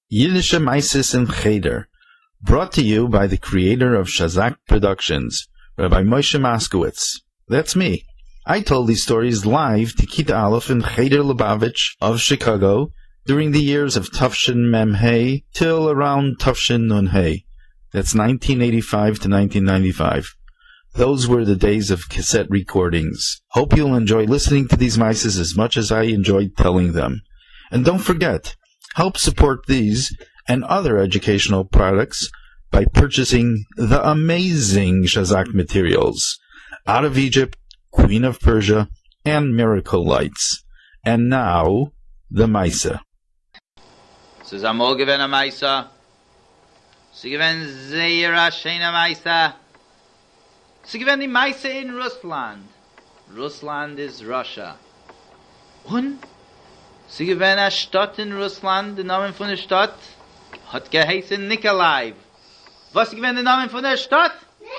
Yiddishe Maises in Cheder, brought to you by the creator of Shazak Productions, Rabbi Moshe Moskowitz. That's me. I told these stories live to Kita Aleph in Cheder Lubavitch of Chicago during the years of Tufshin Mem Hey till around Tufshin Nun Hey. That's 1985 to 1995. Those were the days of cassette recordings. Hope you'll enjoy listening to these mices as much as I enjoyed telling them. And don't forget, help support these and other educational products by purchasing the amazing Shazak materials, Out of Egypt, Queen of Persia, and Miracle Lights. And now, the Maisa. ס'איז אמאל געווען א מעשה. ס'איז געווען זייער א שיינע מעשה. ס'איז געווען די מעשה אין רוסלאנד. רוסלאנד איז Russia. און ס'איז געווען א שטאט אין רוסלאנד, די נאמען פון די שטאט האט געהייסן ניקאלייוו. וואס איז געווען די נאמען פון דער שטאט? ניקאלייוו!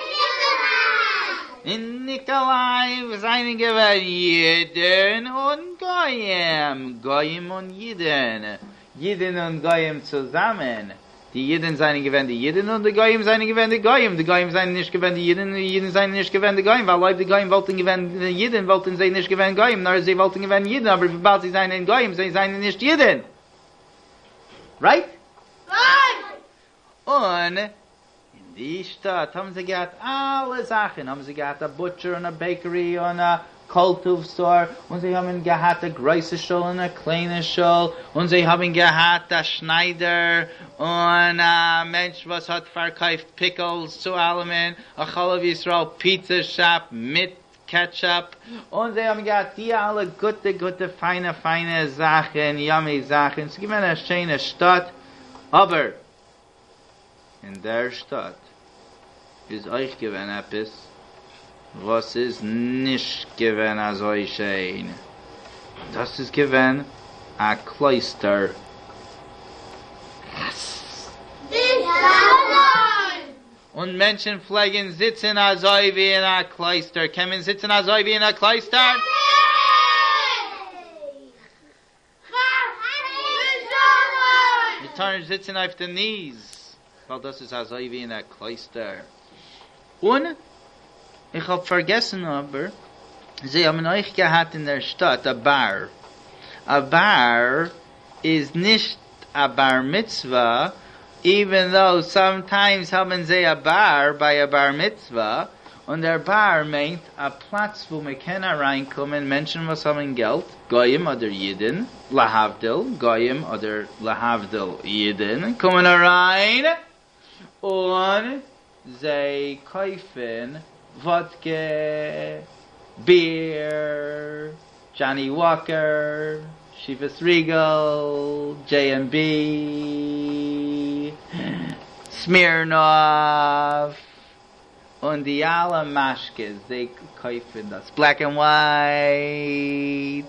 אין ניקאלייוו זענען געווען אידן און גויים, גויים און אידן, אידן און גויים צוזאמען. די אידן זענען געווען די אידן און די גויים זענען געווען די גויים, די גויים זענען נישט געווען די אידן און די אידן זענען נישט געווען די גויים, ווייל אויב די גויים וואלטן געווען אידן וואלטן זיי נישט געווען גויים נאר זיי וואלטן געווען אידן, אבער וויבאלד זיי זענען גויים זיי זענען נישט אידן. רייט? און אין די שטאט האבן זיי געהאט אלע זאכן, האבן זיי געהאט א butcher און א bakery און א כל טוב store, און זיי האבן געהאט א גרויסע שול און א קליינע שול, און זיי האבן געהאט א שניידער און א מענטש וואס האט פארקויפט pickles צו אלעמען, א חלב ישראל pizza shop מיט ketchup, און זיי האבן געהאט די אלע גוטע גוטע פיינע פיינע זאכן, yummy זאכן, ס'איז געווען א שיינע שטאט, אבער אין דער שטאט איז אויך געווען עפעס וואס איז נישט געווען אזוי שיין, דאס איז געווען א קלויסטער. און מענטשן פלעגן זיצן אזוי ווי אין א קלויסטער. קען מען זיצן אזוי ווי אין א קלויסטער? מען טאר נישט זיצן אויף די knees, ווייל דאס איז אזוי ווי אין א קלויסטער. און איך האב פארגעסן אבער זיי האבן אויך געהאט אין דער שטאט א באר. א באר איז נישט א בר מצוה, even though sometimes האבן זיי א באר ביי א בר מצוה, און דער באר מיינט א פלאץ וואו מען קען אריינקומען מענטשן וואס האבן געלט, גויים אדער אידן, להבדיל, גויים אדער להבדיל אידן, קומען אריין און זיי קויפן וואדקע, ביר, Johnnie Walker, Chivas Regal, J&B, Smirnoff, און די אלע משקאות, זיי קויפן דאס Black and White,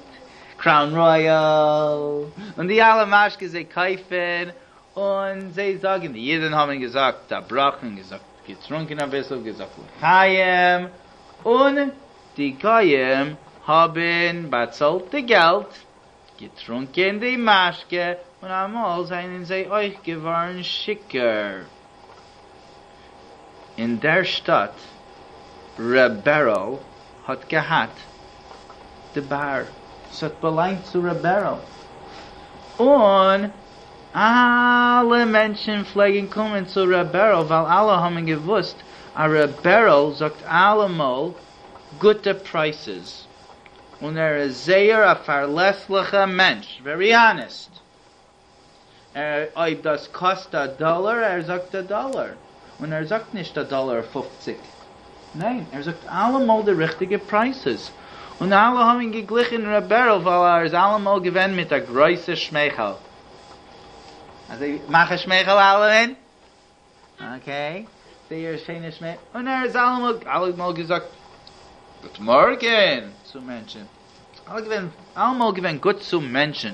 Crown Royal, און די אלע משקאות זיי קויפן, און זיי זאגן, די אידן האבן געזאגט א ברכה און געזאגט, געטרונקען אביסל, געזאגט לחיים, און די גויים האבן באצאלט די געלט, געטרונקען די משקה, און אמאל זענען זיי אויך געווארן שיכור. אין דער שטאט ר' בערל האט געהאט די באר, ס'האט באלאנגט צו ר' בערל, און אלע מענטשן פלעגן קומען צו ר' בערל ווייל אלע האבן געוואוסט אז ר' בערל זאגט אלעמאל גוטע prices, און ער איז זייער א פארלעסליכע מענטש, very honest. ער, אויב דאס קאסט א דאלער, ער זאגט א דאלער, און ער זאגט נישט א דאלער פופציג, ניין, ער זאגט אלעמאל די ריכטיגע prices, און אלע האבן געגליכן ר' בערל ווייל ער איז אלעמאל געווען מיט א גרויסע שמייכל. אזוי, מאך א שמייכל אלעמען. okay, זייער שיינע שמייכל, און ער איז אלעמאל, אלעמאל געזאגט גוט מארגן צו מענטשן, אלעמאל געווען גוט צו מענטשן,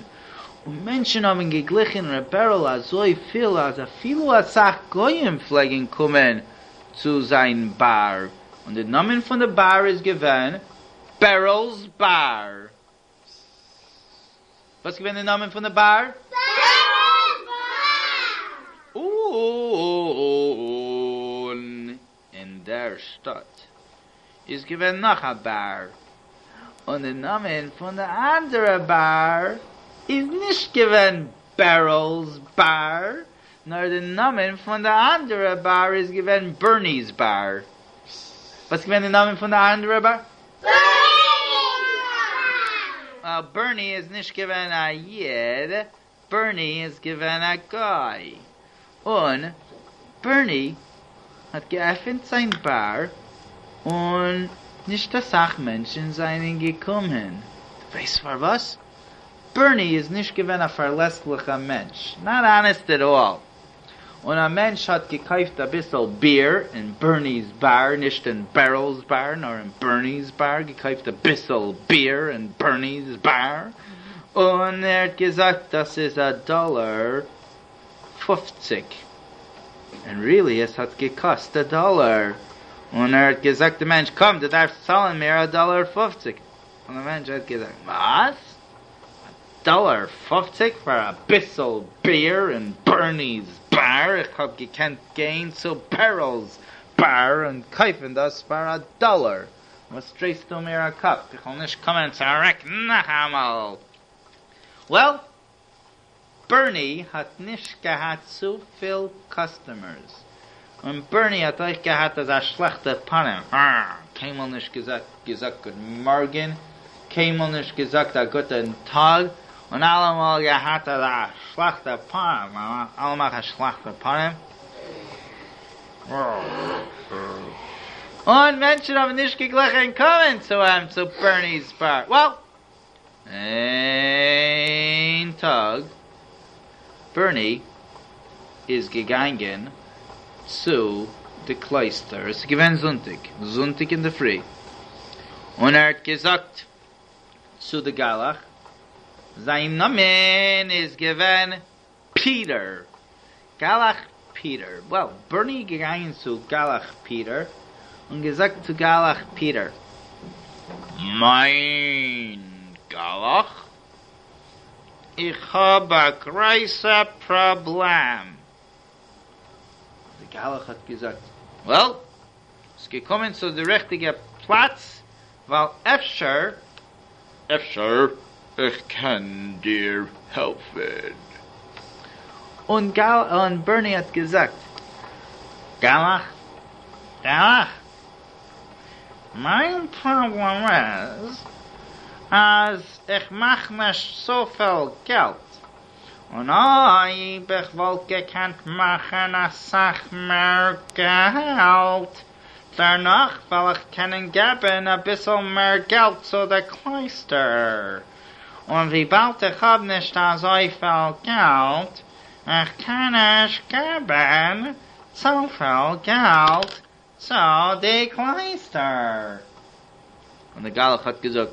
און מענטשן האבן געגליכן ר' בערל אזוי פיל אז אפילו אסאך גויים פלעגן קומען צו זיין באר, און די נאמען פון די באר איז געווען Berel's Bar. וואס איז געווען די נאמען פון די באר? Berel's Bar! אנדער שטאט איז געווען נאך א באר, און די נאמען פון די אנדערע באר איז נישט געווען בערל'ס באר, נאר די נאמען פון די אנדערע באר איז געווען בערני'ס באר. וואס איז געווען די נאמען פון די אנדערע באר? ווייל בערני איז נישט געווען א איד, בערני איז געווען א גוי, און בערני האט געעפענט זיין באר און נישט אסאך מענטשן זענען געקומען. דו ווייסט פארוואס? בערני איז נישט געווען א פארלעסליכע מענטש, נאט האנעסט עט אלל, און א מענטש האט געקויפט אביסל ביר אין בערני'ס באר, נישט אין בערל'ס באר נאר אין בערני'ס באר, געקויפט אביסל ביר אין בערני'ס באר, און ער האט געזאגט דאס איז א דאלער פופציג, און רילי עס האט געקאסט א דאלער, און ער האט געזאגט די מענטש קום דו דארפסט צאלן מיר א דאלער פופציג, און די מענטש האט געזאגט וואס? א דאלער פופציג פאר אביסל ביר אין בערני'ס באר, איך האב געקענט גיין צו בערל'ס באר און קויפן דאס פאר א דאלער, וואס דרייסטו מיר א קאפ, איך וועל נישט קומען צוריק נאכאמאל. וועל, בערני האט נישט געהאט צופיל קאסטומערס, און בערני האט אויך געהאט אזא שלעכטע פנים, אה, קיינמאל נישט געזאגט געזאגט גוט מארגן, קיינמאל נישט געזאגט א גוטען טאג, און אלעמאל געהאט אזא שלעכטע פנים, אלעמאל א שלעכטע פנים. און מענטשן האבן נישט געגליכן קומען צו אים צו בערני'ס באר. וועל, איין טאג בערני איז געגאנגען צו די קלויסטער, עס איז געווען זונטאג, זונטאג אינדערפרי, און ער האט געזאגט צו די גלח, זיין נאמען איז געווען פיטער, גלח פיטער, וועל, בערני איז געגאנגען צו גלח פיטער און געזאגט צו גלח פיטער, מיין גלח, איך האב א גרויסע פראבלעם. די גלח האט געזאגט, וועל, ביסט געקומען צו די ריכטיגע פלאץ, ווייל אפשר, אפשר איך קען דיר העלפן. און גל און בערני האט געזאגט, גלח, גלח, מיין פראבלעם איז אז איך מאך נישט צופיל געלט, און אויב איך וואלט געקענט מאכן אסאך מער געלט, דערנאך וועל איך קענען געבן אביסל מער געלט צו די קלויסטער, און וויבאלד איך האב נישט אזויפיל געלט, איך קען נישט געבן צופיל געלט צו די קלויסטער. און די גלח האט געזאגט,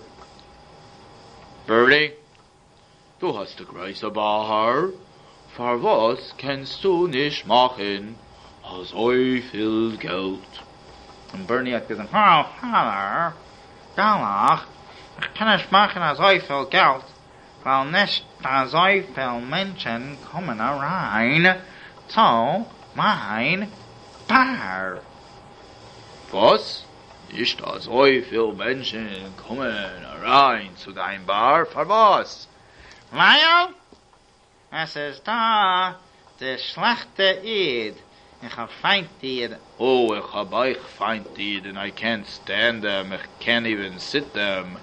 בערני, דו האסט א גרויסע באר, פארוואס קענסטו נישט מאכן אזויפיל געלט? און בערני האט געזאגט, אה, פאדער, גלח, איך קען נישט מאכן אזויפיל געלט, ווייל נישט אזויפיל מענטשן קומען אריין צו מיין באר. וואס? נישט אזויפיל מענטשן קומען אריין צו דיין באר, פארוואס? ווייל עס איז דא די שלעכטע איד, איך האב פיינט די אידן. או, איך האב אויך פיינט די אידן, איי קענט סטענד דעם, איך קענט איווען סיט דעם.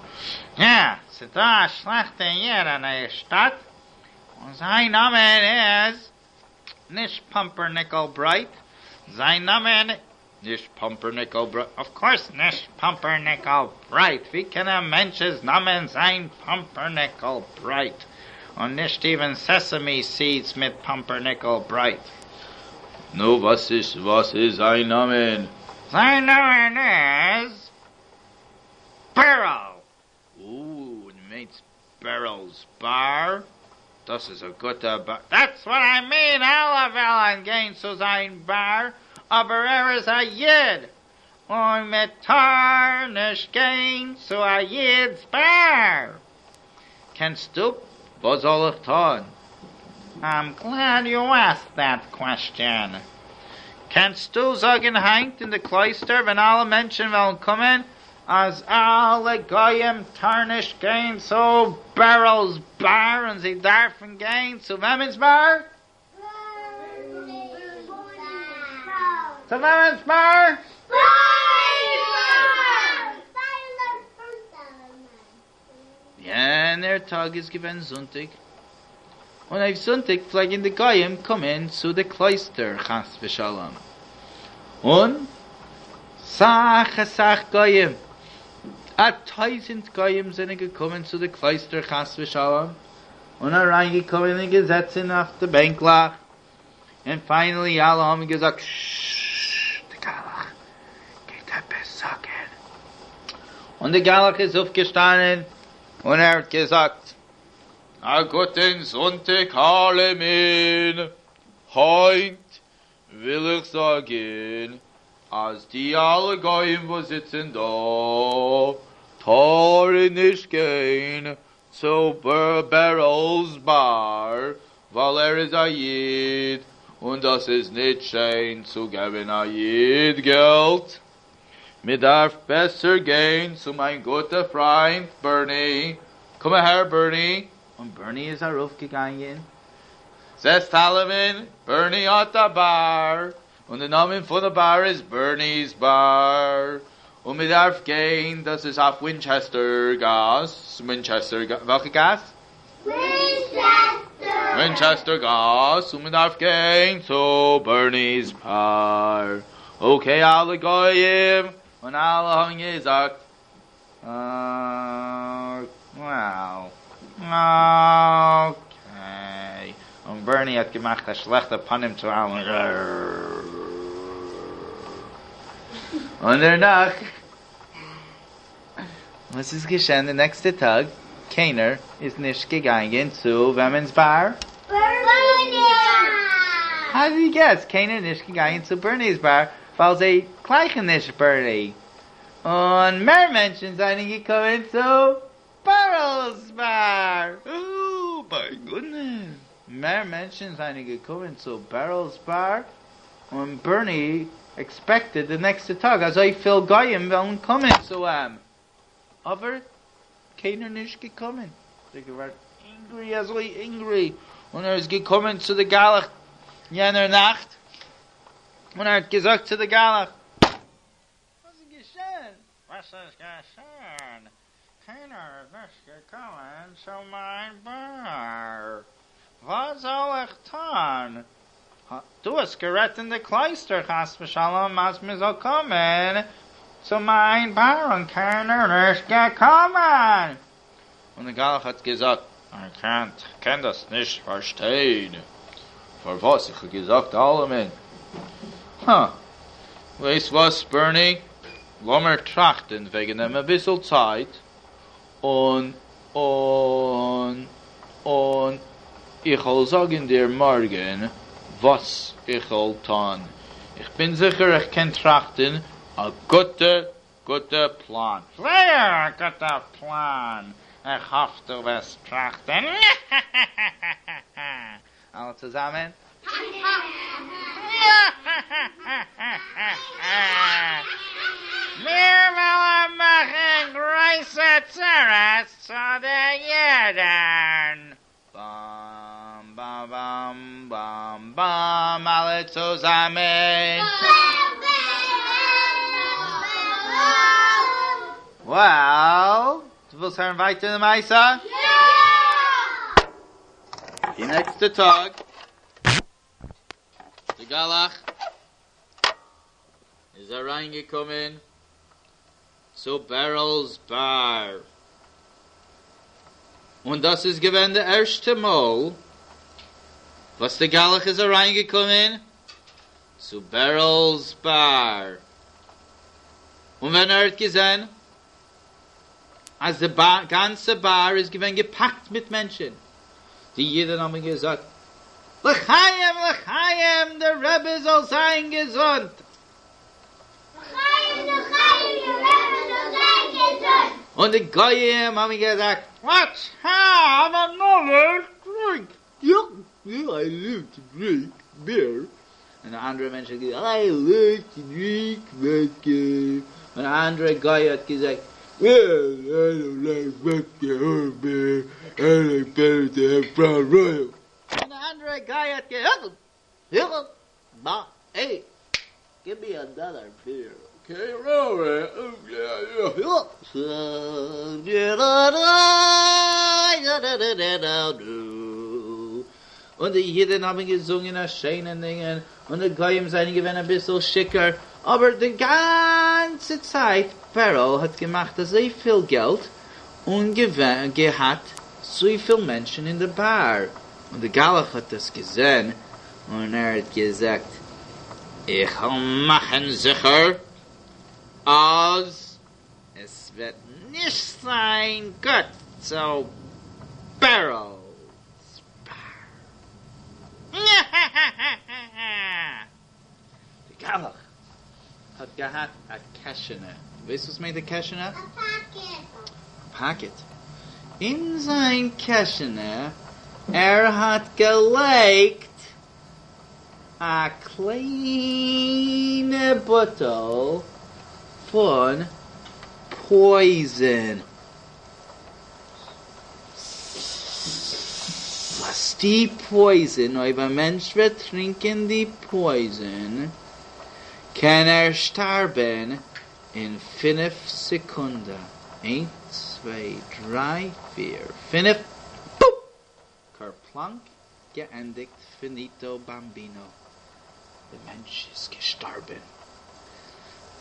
יא, ס'איז דא א שלעכטע איד אין די שטאט, און זיין נאמען איז נישט פאמפערניקל ברויט, זיין נאמען נישט פאמפערניקל ברויט, אוו קאורס נישט פאמפערניקל ברויט, ווי קען א מענטש'ס נאמען זיין פאמפערניקל ברויט, און נישט איווען סעסעמי סידס מיט פאמפערניקל ברויט. נו וואס איז וואס איז זיין נאמען? זיין נאמען איז בערל! אוי, דו מיינסט בערל'ס באר? דאס איז א גוטע באר. דעטס וואט איי מין, אלע וועלן גיין צו זיין באר, אבער ער איז א איד, און מען טאר נישט גיין צו א איד'ס באר. קענסטו? וואס זאל איך טון? איים גלעד יו עסקד דעט קוועסטשען. קענסטו זאגן היינט אין די קלויסטער ווען אלע מענטשן וועלן קומען אז אלע גוים טארן נישט גיין צו בערל'ס באר און זיי דארפן גיין צו וועמענס באר? צו וועמענס באר? יענער טאג איז געווען זונטאג, און אויף זונטאג פלעגן די גוים קומען צו די קלויסטער חס ושלום, און סאך אסאך גוים, א טויזענט גוים זענען געקומען צו די קלויסטער חס ושלום, און אריינגעקומען און געזעצן אויף די בענקלעך, און פיינעלי אלע האבן געזאגט שששש די גלח גייט עפעס זאגן, און די גלח איז אויפגעשטאנען און ער האט געזאגט, א גוטן זונטאג אלעמען, היינט וויל איך זאגן אז די אלע גוים וואס זיצן דא טארן נישט גיין צו בערל'ס באר ווייל ער איז א איד און דאס איז ניט שיין צו געבן א איד געלט. מען דארף בעסער גיין צו מיין גוטע פריינט בערני. קום אהער בערני. און בערני איז ארויפגעגאנגען. זעסט אלעמען, בערני האט א באר, און די נאמען פון די באר איז בערני'ס באר, און מען דארף גיין, דאס איז אויף ווינטשעסטער גאס, ווינטשעסטער גאס, וועלכע גאס? ווינטשעסטער! ווינטשעסטער גאס, און מען דארף גיין צו בערני'ס באר, אקעי אלע גויים, און אלע האבן געזאגט, וואו, אקעי, און בערני האט געמאכט א שלעכטע פנים צו אלעמען, און דערנאך, וואס איז געשען די נעקסטע טאג? קיינער איז נישט געגאנגען צו וועמענס באר? בערני'ס! האו דיד יו געס? קיינער איז נישט געגאנגען צו בערני'ס באר ווייל זיי גלייכן נישט בערני. און מער מענטשן זענען געקומען צו בערל'ס באר. אוי מיי גודנעס! מער מענטשן זענען געקומען צו בערל'ס באר, און בערני עקספעקטעד די נעקסטע טאג אזויפיל גוים וועלן קומען צו אים, אבער קיינער נישט געקומען. איז ער געווארן ענגרי, אזוי ענגרי, און ער איז געקומען צו די גלח יענער נאכט, און ער האט געזאגט צו די גלח, וואס איז געשען? וואס איז געשען? קיינער איז נישט געקומען צו מיין באר. וואס זאל איך טון? דו האסט גערעדט אין די קלויסטער חס ושלום אז מען זאל קומען צו מיין באר און קיינער נישט געקומען! און די גלח האט געזאגט, איי קענט, איך קען דאס נישט פארשטיין, פארוואס איך האב געזאגט אלעמען, הא, ווייסט וואס בערני, לאמיר טראכטן וועגן דעם אביסל צייט, און און און איך וועל זאגן דיר מארגן וואס איך וועל טון, איך בין זיכער איך קען טראכטן א גוטע גוטע פלאן. זייער א גוטע פלאן, איך האף דו וועסט טראכטן. אלע צוזאמען. מיר וועלן מאכן גרויסע צרות צו די אידן. באם באם באם באם באם אלע צוזאמען. Well, דו ווילסט הערן ווייטער די מעשה? יא! די נעקסטע טאג, די גלח איז אריינגעקומען צו בערל'ס באר, און דאס איז געווען די ערשטע מאל וואס די גלח איז אריינגעקומען צו בערל'ס באר, און ווען ער האט געזען אז די גאנצע באר איז געווען געפאקט מיט מענטשן, די אידן האבן געזאגט, לחיים לחיים, דער רבי זאל זיין געזונט! לחיים לחיים דער רבי זאל זיין געזונט! און די גויים האבן געזאגט, לעטס העוו אנאדער דרינק! יא, יא, איי לאוו טו דרינק ביר! און א אנדערע מענטש האט געזאגט, איי לייק טו דרינק וואדקע, און א אנדערע גוי האט געזאגט, וועל, איי דאנט לייק וואדקע אר ביר, איי לייק בעטער טו העוו קראון רויעל. און א אנדערע גוי האט געזאגט, העי, גיוו מי אנאדער ביר, אקעי? און די אידן האבן געזונגען א שיינע ניגון, און די גויים זענען געווען אביסל שיכור, אבער די גאנצע צייט בערל האט געמאכט אזויפיל געלט און געהאט זויפיל מענטשן אין די באר, און די גלח האט דאס געזען און ער האט געזאגט, איך וועל מאכן זיכער אז עס וועט נישט זיין גוט צו בערל'ס באר. די גלח האט געהאט א קעשענע, דו ווייסט וואס מיינט א קעשענע? א פאקעט. א פאקעט. אין זיין קעשענע ער האט געלייגט א קליינע באטל פון פויזען. וואס די פויזען, אויב א מענטש וועט טרינקען די פויזען קען ער שטארבען אין פינף סעקונדע, איינס צוויי דריי פיר פינף, בופ! קארפלאנק געענדיגט פיניטא באמבינא, די מענטש איז געשטארבען.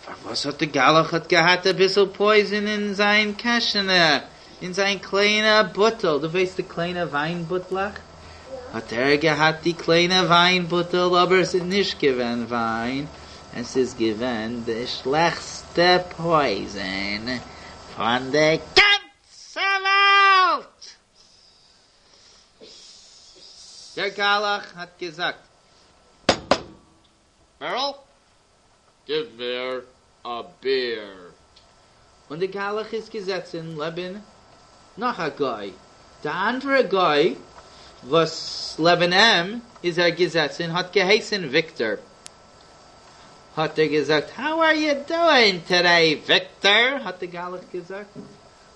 פארוואס האט די גלח האט געהאט אביסל פויזען אין זיין קעשענע, אין זיין קליינע באטל, דו ווייסט די קליינע וויין באטלעך? האט ער געהאט די קליינע וויין באטל, אבער עס איז נישט געווען וויין, עס איז געווען די שלעכסטע פויזען פון די גאנצע וועלט! דער גלח האט געזאגט, בערל, גיב מיר א ביר. און די גלח איז געזעצן לעבן נאך א גוי, די אנדערע גוי וואס לעבן אים איז ער געזעצן האט געהייסן וויקטאר, האט ער געזאגט, האו אר יו דואינג טודעי וויקטאר, האט די גלח געזאגט,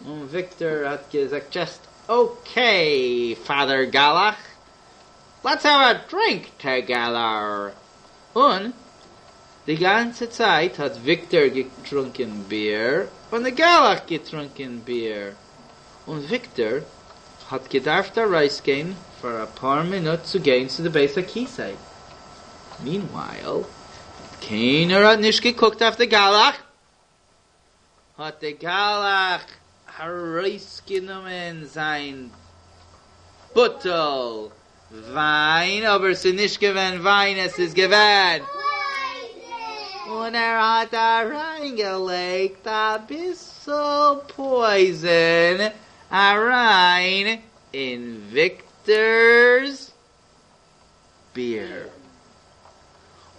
און וויקטאר האט געזאגט, דזשאסט אקעי פאדער גלח, לעטס העוו א דרינק טאגעדער! און די גאנצע צייט האט וויקטאר געטרונקען ביר און די גלח געטרונקען ביר, און וויקטאר האט געדארפט ארויסגיין פאר אפאר מינוט צו גיין צו די בית הכסא, מינווייל קיינער האט נישט געקוקט אויף די גלח, האט דער גלח ארויסגענומען זיין באטל וויין, אבער ס'איז נישט געווען וויין, עס איז געווען און ער האט אריינגעלייגט אביסל פויזן אריין אין וויקטאר'ס ביר.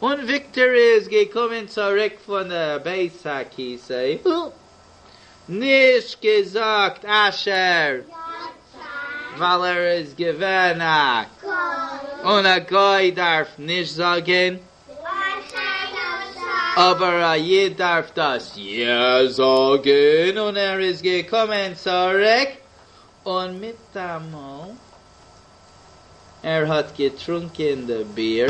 און וויקטאר איז געקומען צוריק פון די בית הכסא, נישט געזאגט אשר ווייל ער איז געווען א און א גוי דארף נישט זאגן, אבער א איד דארף דאס יא זאגן, און ער איז געקומען צוריק און מיטאמאל ער האט געטרונקען די ביר.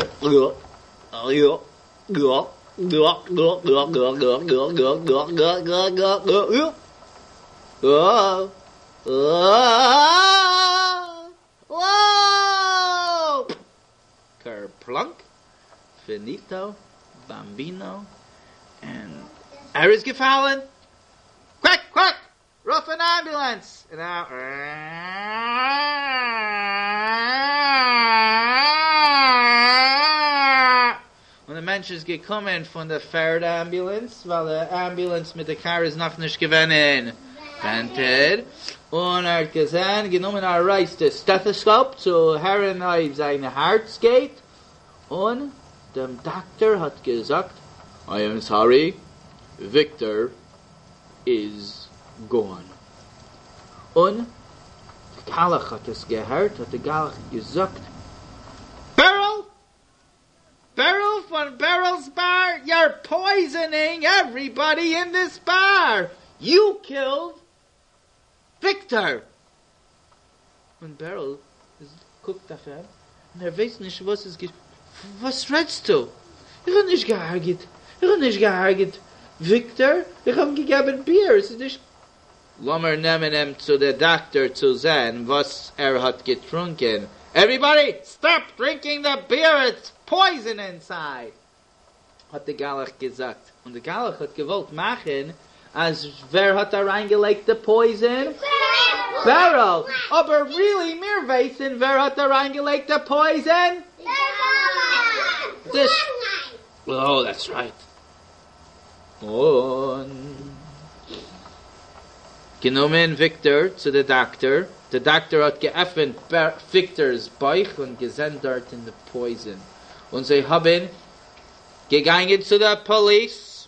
קערפלאנק, פיניטא, באמבינא, און ער איז געפאלן! קוועק קוועק! רוף אן אמבולאנס! און א. און די מענטש איז געקומען פון די פערד אמבולאנס, ווייל די אמבולאנס מיט די קאר איז נאכנישט געווען אינווענטעד, און ער האט געזען, גענומען ארויס די סטעטאסקאופ צו הערן אויב זיין הארץ גייט, און דעם דאקטער האט געזאגט, איי עם סארי, וויקטאר איז גאן. און די גלח האט עס געהערט האט די גלח געזאגט, בערל! בערל! Beryl's bar? You're poisoning everybody in this bar! You killed Victor! און בערל קוקט אויף אים און ער ווייסט נישט וואס איז געש. וואס רעדסטו? איך האב נישט געהארגעט, איך האב נישט געהארגעט וויקטאר, איך האב אים געגעבן ביר, עס איז נישט. לאמיר נעמען אים צו די דאקטאר צו זען וואס ער האט געטרונקען, עווריבאדי סטאפ דרינקינג די ביר איטס פויזען אינסייד! האט די גלח געזאגט, און די גלח האט געוואלט מאכן אז ווער האט אריינגעלייגט די פויזען? בערל! אבער ריעלי מיר ווייסן ווער האט אריינגעלייגט די פויזען? די. אוי דעטס רייט. און גענומען וויקטאר צו די דאקטאר, די דאקטאר האט געעפענט וויקטאר'ס בויך און געזען דארטן די פויזען, און זיי האבן געגאנגען צו די פאליס,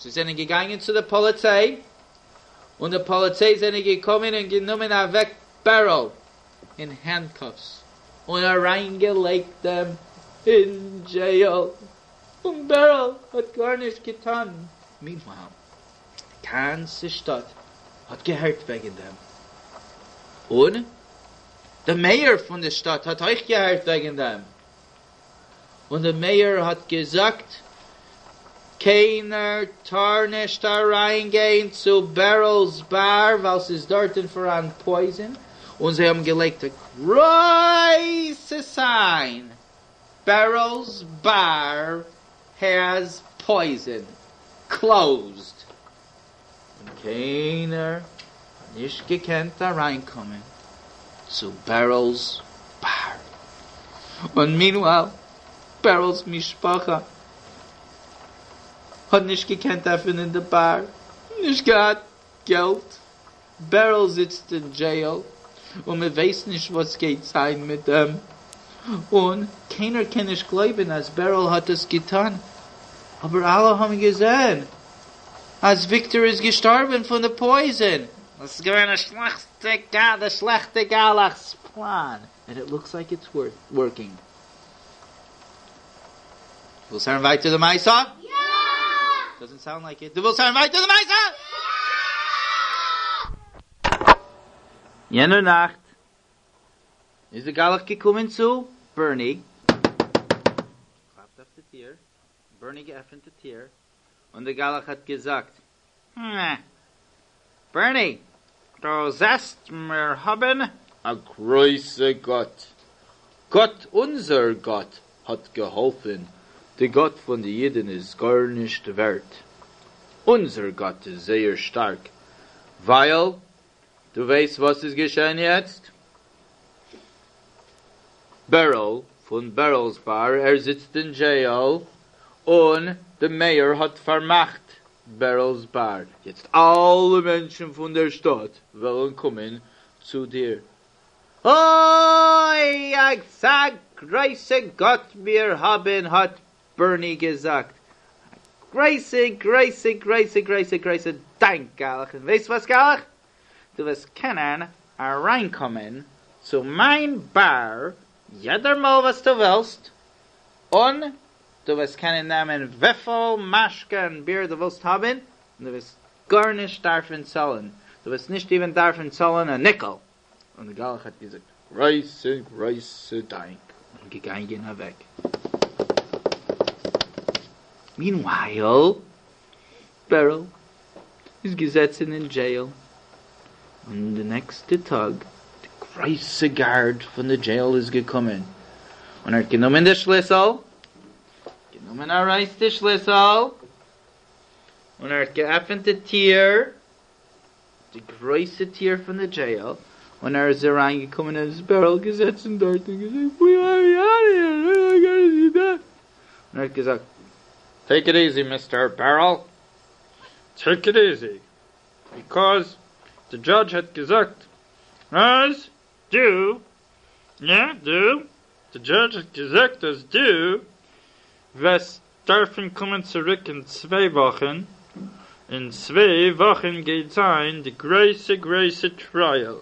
זיי זענען געגאנגען צו די פאליציי, און די פאליציי זענען געקומען און גענומען אוועק בערל אין הענדקאפס און אריינגעלייגט אים אין דזשעיל. און בערל האט גארנישט געטאן. מיענווייל, די גאנצע שטאט האט געהערט וועגן דעם, און די מעיאר פון די שטאט האט אויך געהערט וועגן דעם, און די מעיאר האט געזאגט, קיינער טאר נישט אריינגיין צו בערל'ס באר ווייל ס'איז דארטן פאראן פויזן, און זיי האבן געלייגט א גרויסע סיין Beryl's bar has poison, closed, און קיינער האט נישט געקענט אריינקומען צו בערל'ס באר, און מיענווייל בערל'ס משפחה האט נישט געקענט עפענען די באר, נישט געהאט געלט, בערל זיצט אין דזשעיל און מען ווייסט נישט וואס גייט זיין מיט דעם, און קיינער קען נישט גלויבן אז בערל האט עס געטאן, אבער אלע האבן געזען אז וויקטאר איז געשטארבן פון די פויזען. עס איז געווען א שלעכטע די שלעכטע גלח'ס פלאן, ענד איט לוקס לייק איטס ווארקינג. ווילסט הערן ווייטער די מעשה? יא! דאזענט סאונד לייק איט. דו ווילסט הערן ווייטער די מעשה? יא! יענער נאכט איז די גלח געקומען צו בערני, קלאפט אויף די טיר, בערני געעפענט די טיר, און די גלח האט געזאגט, הע, בערני, דו זעסט מיר האבן א גרויסע גאט, גאט אונזער גאט האט געהאלפן, די גאט פון די אידן איז גארנישט ווערט, אונזער גאט איז זייער שטארק, ווייל דו ווייסט וואס איז געשען יעצט? בערל פון בערל'ס באר ער זיצט אין דזשעיל און די מעיאר האט פארמאכט בערל'ס באר, יעצט אלע מענטשן פון דער שטאט וועלן קומען צו דיר. אוי אזא גרויסע גאט מיר האבן האט בערני געזאגט, א גרויסע גרויסע גרויסע גרויסע גרויסע דאנק גלח, און ווייסט וואס גלח? דו וועסט קענען אריינקומען צו מיין באר יעדער מאל וואס דו ווילסט, און דו וועסט קענען נעמען וויפיל משקה און ביר דו ווילסט האבן, און דו וועסט גארנישט דארפן צאלן, דו וועסט נישט איווען דארפן צאלן א ניקל. און די גלח האט געזאגט, גרויסע גרויסע דאנק, און געגאנגען אוועק. מינווייל, בערל איז געזעצן אין דזשעיל, און די נעקסטע טאג די גרויסע גארד פון די דזשעיל איז געקומען, און ער האט גענומען די שליסל, גענומען ארויס די שליסל, און ער האט געעפענט די טיר, די גרויסע טיר פון די דזשעיל, און ער איז אריין געקומען און איז בערל געזעצן דארט און געזאגט און ער האט געזאגט טעיק איט איזי מיסטער בערל, טעיק איט איזי, ביקאוז די דזשאדזש האט געזאגט אז דו, יא דו, די דזשאדזש האט געזאגט אז דו וועסט דארפן קומען צוריק אין צוויי וואכן, אין צוויי וואכן גייט זיין די גרויסע גרויסע טרייעל,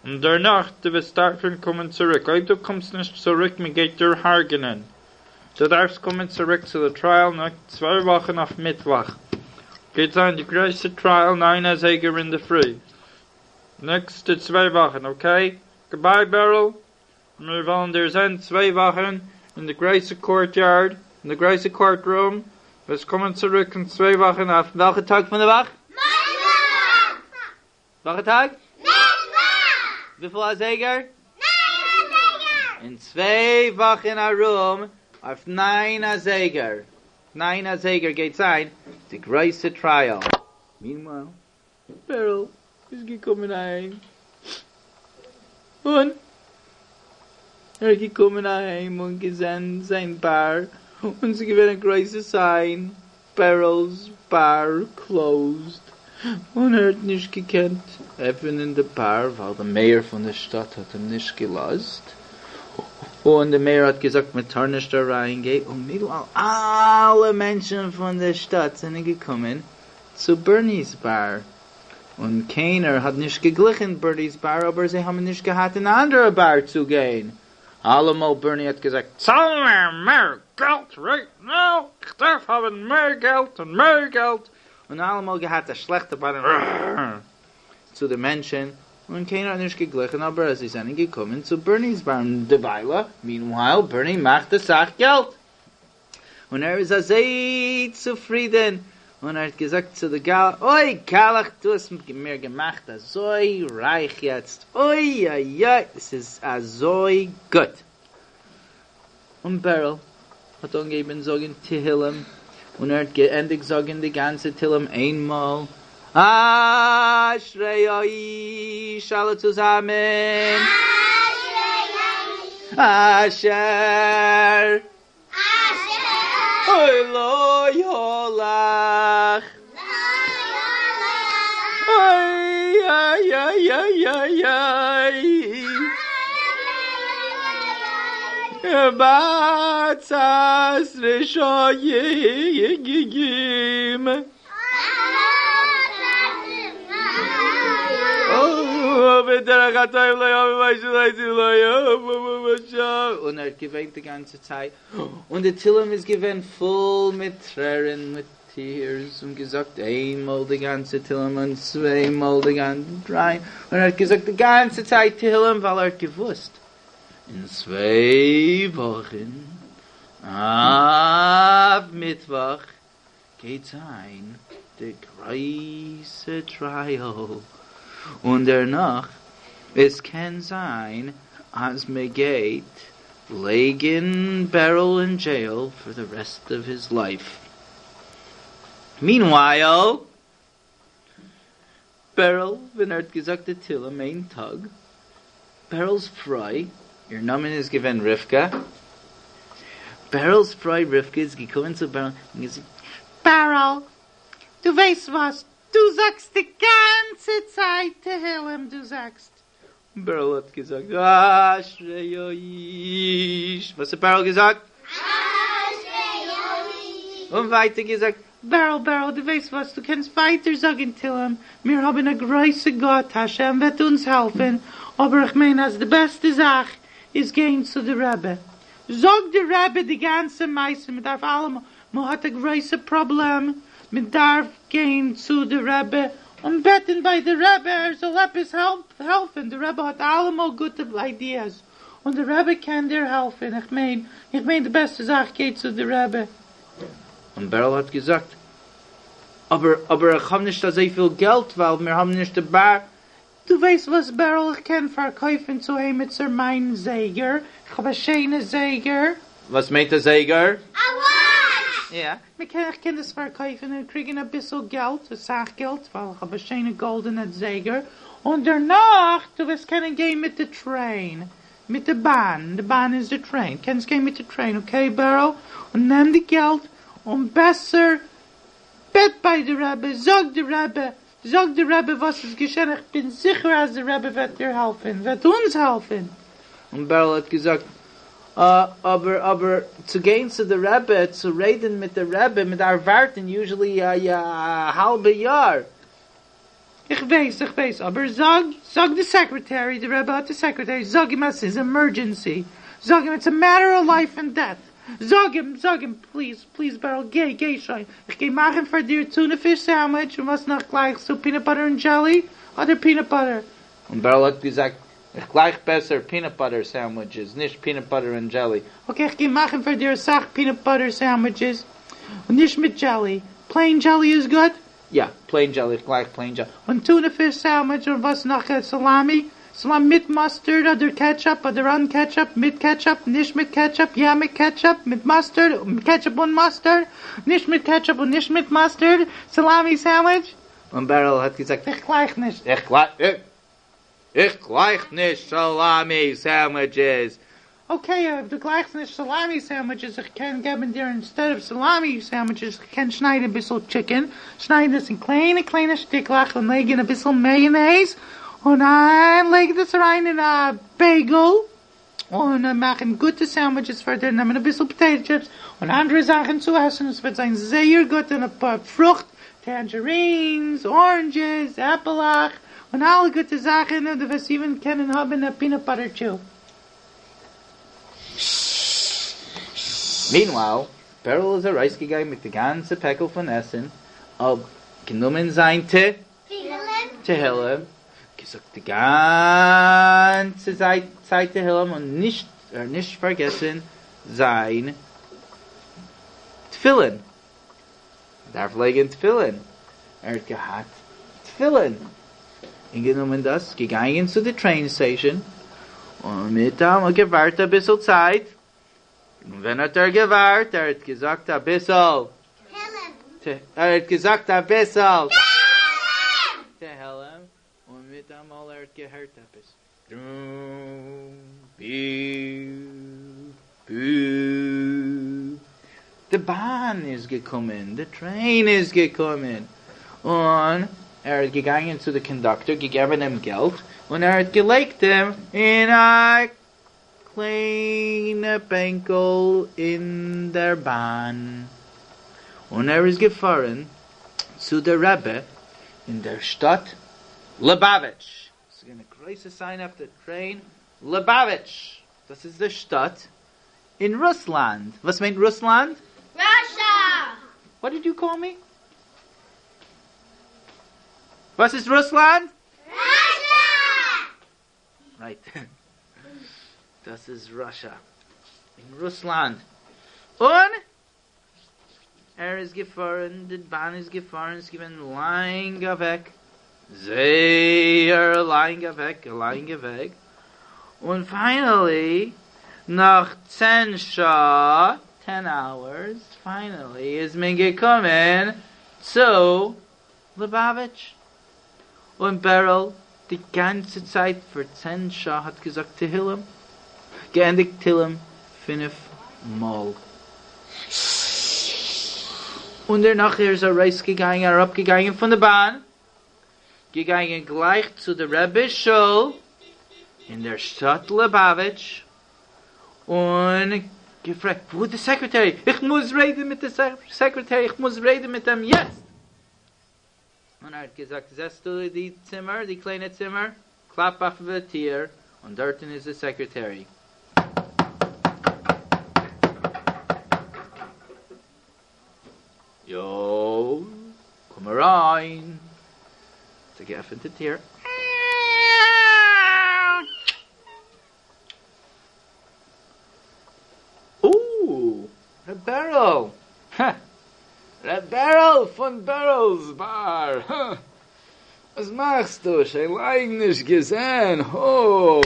און דערנאך דו וועסט דארפן קומען צוריק, אויב דו קומסט נישט צוריק מען גייט דיר הרג'נען. דו דארפסט קומען צוריק צו די טרייעל נאך צוויי וואכן אויף מיטוואך גייט זיין די גרויסע טרייעל ניין אזייגער אינדערפרי נעקסטע צוויי וואכן אקעי? גודביי בערל, מיר וועלן דיר זען צוויי וואכן אין די גרויסע קאורט יארד, אין די גרויסע קאורט רום, וועסט קומען צוריק אין צוויי וואכן אויף וועלכע טאג פון די וואך? מיטוואך! וועלכע טאג? מיטוואך! וויפיל אזייגער? ניין אזייגער! אין צוויי וואכן ארום אויף ניין אזייגער, ניין אזייגער גייט זיין די גרויסע טרייעל. מינווייל, בערל איז געקומען אהיים, און ער איז געקומען אהיים און געזען זיין באר, און ס'איז געווען א גרויסע סיין, בערל'ס באר קלאוזד, און ער האט נישט געקענט עפענען די באר ווייל די מעיאר פון די שטאט האט אים נישט געלאזט, און די מעיאר האט געזאגט מען טאר נישט אריין גיין, און מידווייל אלע מענטשן פון די שטאט זענען געקומען צו בערני'ס באר, און קיינער האט נישט געגליכן בערני'ס באר אבער זיי האבן נישט געהאט אן אנדערע באר צו גיין, אלעמאל בערני האט געזאגט צאל מיר מער געלט רייט נאו, איך דארף האבן מער געלט און מער געלט, און אלעמאל געהאט א שלעכטע פנים צו די מענטשן, און קיינער האט נישט געגליכן אבער אז זיי זענען געקומען צו בערני'ס באר און דערוויילע, מיענווייל, בערני מאכט אסאך געלט. און ער איז אזוי צופרידען, און ער האט געזאגט צו די גלח, אוי גלח דו האסט מיר געמאכט אזוי רייך יעצט, אוי אוי אוי ס'איז אזוי גוט. און בערל האט אנגעהויבען זאגען תהילים, און ער האט געענדיגט זאגען די גאנצע תהילים איינמאל, אשרי האיש אלע צוזאמען, אשרי האיש אשר אשר לא הלך. לא הלך. אוי איי איי איי איי איי. בעצת רשעים. און ער האט געוויינט די גאנצע צייט, און די תהלים איז געווען פול מיט טרערן, מיט טיערס, און געזאגט איין מאל די גאנצע תהלים און צוויי מאל די גאנצע, דריי, און ער האט געזאגט די גאנצע צייט תהלים ווייל ער האט געוואוסט אין צוויי וואכן אויף מיטוואך גייט זיין די גרויסע טרייעל, און דערנאך עס קען זיין אז מען גייט לייגן בערל אין דזשעיל פאר די רעסט אוו היז לייף. מינווייל, בערל ווען ער האט געזאגט די תהלים איין טאג, בערל'ס פרוי, איר נאמען איז געווען רבקה, בערל'ס פרוי רבקה איז געקומען צו בערל און געזאגט, בערל, דו ווייסט וואס, דו זאגסט די גאנצע צייט תהלים, דו זאגסט. און בערל האט געזאגט, אשרי האיש, וואס האט בערל געזאגט? אשרי האיש. און ווייטער געזאגט, בערל, בערל, דו ווייסט וואס, דו קענסט ווייטער זאגן תהלים, מיר האבן א גרויסע גאט, השם וועט אונז העלפן, אבער איך מיין אז די בעסטע זאך איז גיין צו די רבי, זאג די רבי די גאנצע מעשה, מען דארף אלעמאל, מען האט א גרויסע פראבלעם, מען דארף גיין צו די רבי און בעטן ביי די רבי ער זאל עפעס העלפן, די רבי האט אלעמאל גוטע איידיעס, און די רבי קען דיר העלפן, איך מיין, איך מיין די בעסטע זאך גיי צו די רבי. און בערל האט געזאגט, אבער, אבער איך האב נישט אזויפיל געלט ווייל מיר האבן נישט די באר, דו ווייסט וואס בערל איך קען פארקויפן צו עימיצער מיין זייגער, איך האב א שיינע זייגער. וואס מיינט א זייגער? א וואטש! יא, מען קען, איך קען דאס פארקויפן און קריגן אביסל געלט, אסאך געלט, ווייל איך האב א שיינע גאלדענע זייגער, און דערנאך דו וועסט קענען גיין מיט די טרעין, מיט די באן, די באן איז די טרעין, קענסט גיין מיט די טרעין, אקעי בערל? און נעם די געלט און בעסער בעט ביי די רבי, זאג די רבי, זאג די רבי וואס איז געשען, איך בין זיכער אז די רבי וועט דיר העלפן, וועט אונז העלפן. און בערל האט געזאגט, אה, אבער, אבער, צו גיין צו די רבי, צו רעדן מיט די רבי, מען דארף ווארטן יוזשעלי א האלבע יאר. איך ווייס, איך ווייס, אבער זאג, זאג די סעקרעטערי, די רבי האט די סעקרעטערי, זאג אים אז ס'איז עמערדזשענסי, זאג אים איטס א מעטער אוו לייף ענד דעט. זאג אים, זאג אים, פליז, פליז בערל, גיי, גיי שוין, איך גיי מאכן פאר דיר טונא פיש סענדוויטש, און וואס נאך גלייכסטו, פינאט באטער און דזשעלי, אדער פינאט באטער? און בערל האט געזאגט, איך גלייך בעסער פינאט באטער סענדוויטשעס, נישט פינאט באטער און דזשעלי. אקעי, איך גיי מאכן פאר דיר אסאך פינאט באטער סענדוויטשעס, און נישט מיט דזשעלי, פלעין דזשעלי איז גוט? יא, פלעין דזשעלי, איך גלייך פלעין דזשעלי. און טונא פיש סענדוויטש און וואס נאך? סאלאמי? סאלאמי מיט מאסטערד אדער קעטשאפ אדער אן קעטשאפ? מיט קעטשאפ? נישט מיט קעטשאפ? יא מיט קעטשאפ? מיט מאסטערד? מיט קעטשאפ און מאסטערד? נישט מיט קעטשאפ און נישט מיט מאסטערד? סאלאמי סענדוויטש? און בערל האט געזאגט איך גלייך נישט איך גלייך איך גלייך נישט סאלאמי סענדוויטשעס. אקעי אויב דו גלייכסט נישט סאלאמי סענדוויטשעס איך קען געבן דיר אינסטעד אוו סאלאמי סענדוויטשעס איך קען שניידן אביסל טשיקען שניידן עס אין קליינע קליינע שטיקלעך און לייגן אביסל מעיאנעיז און לייגן דאס אריין אין א בייגל און מאכן גוטע סענדוויטשעס פאר דיר נעמען אביסל פאטעיטא טשיפס און אנדערע זאכן צו עסן עס וועט זיין זייער גוט און אפאר פרוכט טענדזשערינס ארענדזשעס עפעלעך און אלע גוטע זאכן און דו וועסט איווען קענען האבן א פינאט באטער טשו. Meanwhile, בערל איז ארויסגעגאנגען מיט די גאנצע פעקל פון עסן, גענומען זיין ת תהילים, געזאגט די גאנצע צייט תהילים און נישט ער האט נישט פארגעסן זיין תפילין, מען דארף לייגן תפילין, ער האט געהאט תפילין, און גענומען דאס, געגאנגען צו די טרעין סטעישאן, און מיטאמאל געווארט אביסל צייט, און ווען האט ער געווארט? ער האט געזאגט אביסל תהלים, ער האט געזאגט אביסל תהלים, און מיטאמאל ער האט געהערט עפעס, די באן איז געקומען, די טרעין איז געקומען, און ער האט געגאנגען צו די קאנדאקטער, געגעבען אים געלט, און ער האט געלייגט אים אין א קליינע בענקל אין דער באן, און ער איז געפארן צו דער רבי אין דער שטאט ליבאוויטש. ס'איז געווען א גרויסע סיין אויף די טרעין, ליבאוויטש! דאס איז די שטאט אין רוסלאנד. וואס מיינט רוסלאנד? Russia! What did you call me? וואס איז רוסלאנד? Russia! רייט. דאס איז ראשע. אין רוסלאנד. און ער איז געפארן, די באן איז געפארן, עס איז געווען לאנג א וועג, זייער לאנג א וועג, א לאנגע וועג, און פיינעלי נאך צען שעה, טען אווערס, פיינעלי איז מען געקומען צו ליבאוויטש, און בערל די גאנצע צייט פאר צען שעה האט געזאגט תהילים, געענדיגט תהילים פינף מאל, און דערנאך ער איז ארויסגעגאנגען אראפגעגאנגען פון די באן, געגאנגען גלייך צו די רבי'ס שול אין דער שטאט ליבאוויטש, און געפרעגט וואו איז די סעקרעטערי, איך מוז רעדן מיט די סעקרעטערי, איך מוז רעדן מיט אים יעצט! און ער האט געזאגט, זעסטו די צימער, די קליינע צימער? קלאפ אויף די טיר, און דארטן איז די סעקרעטערי. יא, קום אריין. האט ער געעפנט די טיר. אוה! ר' בערל! הע! ר' בערל פון בערל'ס באר! הע! וואס מאכסטו? שוין לאנג נישט געזען! הא!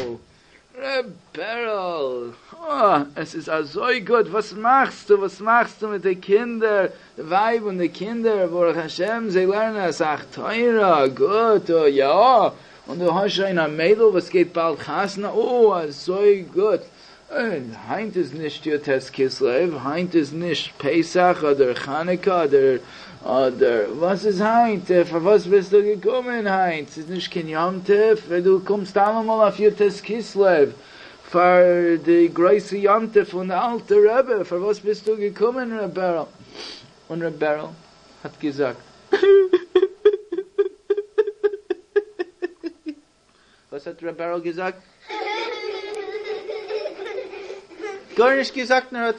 ר' בערל! הא! עס איז אזוי גוט! וואס מאכסטו? וואס מאכסטו מיט די קינדער? די ווייב און די קינדער, ברוך השם זיי לערנען אסאך תורה, גוט, אוי יא! און דו האסט שוין א מיידל וואס גייט באלד חתונה, אוי אזוי גוט! היינט איז נישט י"ט כסלו, היינט איז נישט פסח אדער חנוכה אדער אדער וואס איז היינט? פארוואס ביסטו געקומען היינט? ס'איז נישט קיין יום טוב, דו קומסט אלעמאל אויף י"ט כסלו פאר די גרויסע יום טוב פון די אלטע רבי, פארוואס ביסטו געקומען ר' בערל? און ר' בערל האט געזאגט. וואס האט ר' בערל געזאגט? גארנישט געזאגט נאר האט.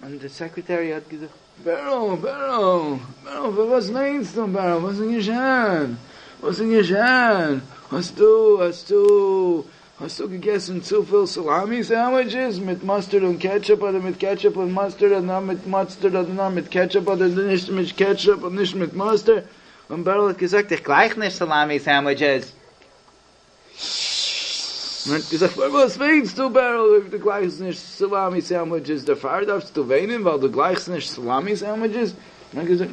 און די סעקרעטערי האט געזאגט, בערל, בערל, בערל, פארוואס וויינסטו, בערל, וואס איז געשען, וואס איז געשען, האסטו, האסטו, האסטו געגעסן צופיל סאלאמי סענדוויטשעס מיט מאסטערד און קעטשופ אדער מיט קעטשופ און מאסטערד אדער נאר מיט מאסטערד אדער נאר מיט קעטשופ אדער נישט מיט קעטשופ און נישט מיט מאסטערד, און בערל האט געזאגט, איך גלייך נישט סאלאמי סענדוויטשעס. און ער האט געזאגט, פארוואס וויינסטו בערל אויב דו גלייכסט נישט סאלאמי סענדוויטשעס, דערפאר דארפסטו וויינען ווייל דו גלייכסט נישט סאלאמי סענדוויטשעס? און ער האט געזאגט,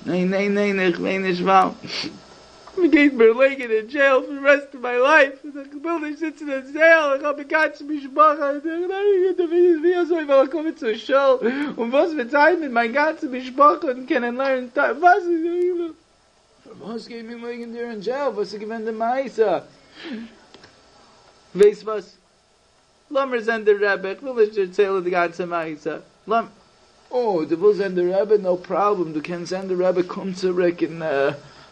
ניין ניין ניין איך וויין נישט ווייל מען גייט מיר לייגן אין דזשעיל פאר די רעסט אוו מיי לייף, און איך וויל נישט זיצן אין דזשעיל, איך האב א גאנצע משפחה, ווי אזוי וועל איך קומען צו שול, און וואס וועט זיין מיט מיין גאנצע משפחה און קענען לערנען תורה, וואס איז. פארוואס גייט מען לייגן דיר אין דזשעיל? וואס איז געווען די מעשה? ווייסט וואס? לאמיר זען די רבי, איך וויל נישט דערציילן די גאנצע מעשה, לאמיר. אה, דו ווילסט זען די רבי? נאו פראבלעם, דו קענסט זען די רבי, קום צוריק אין,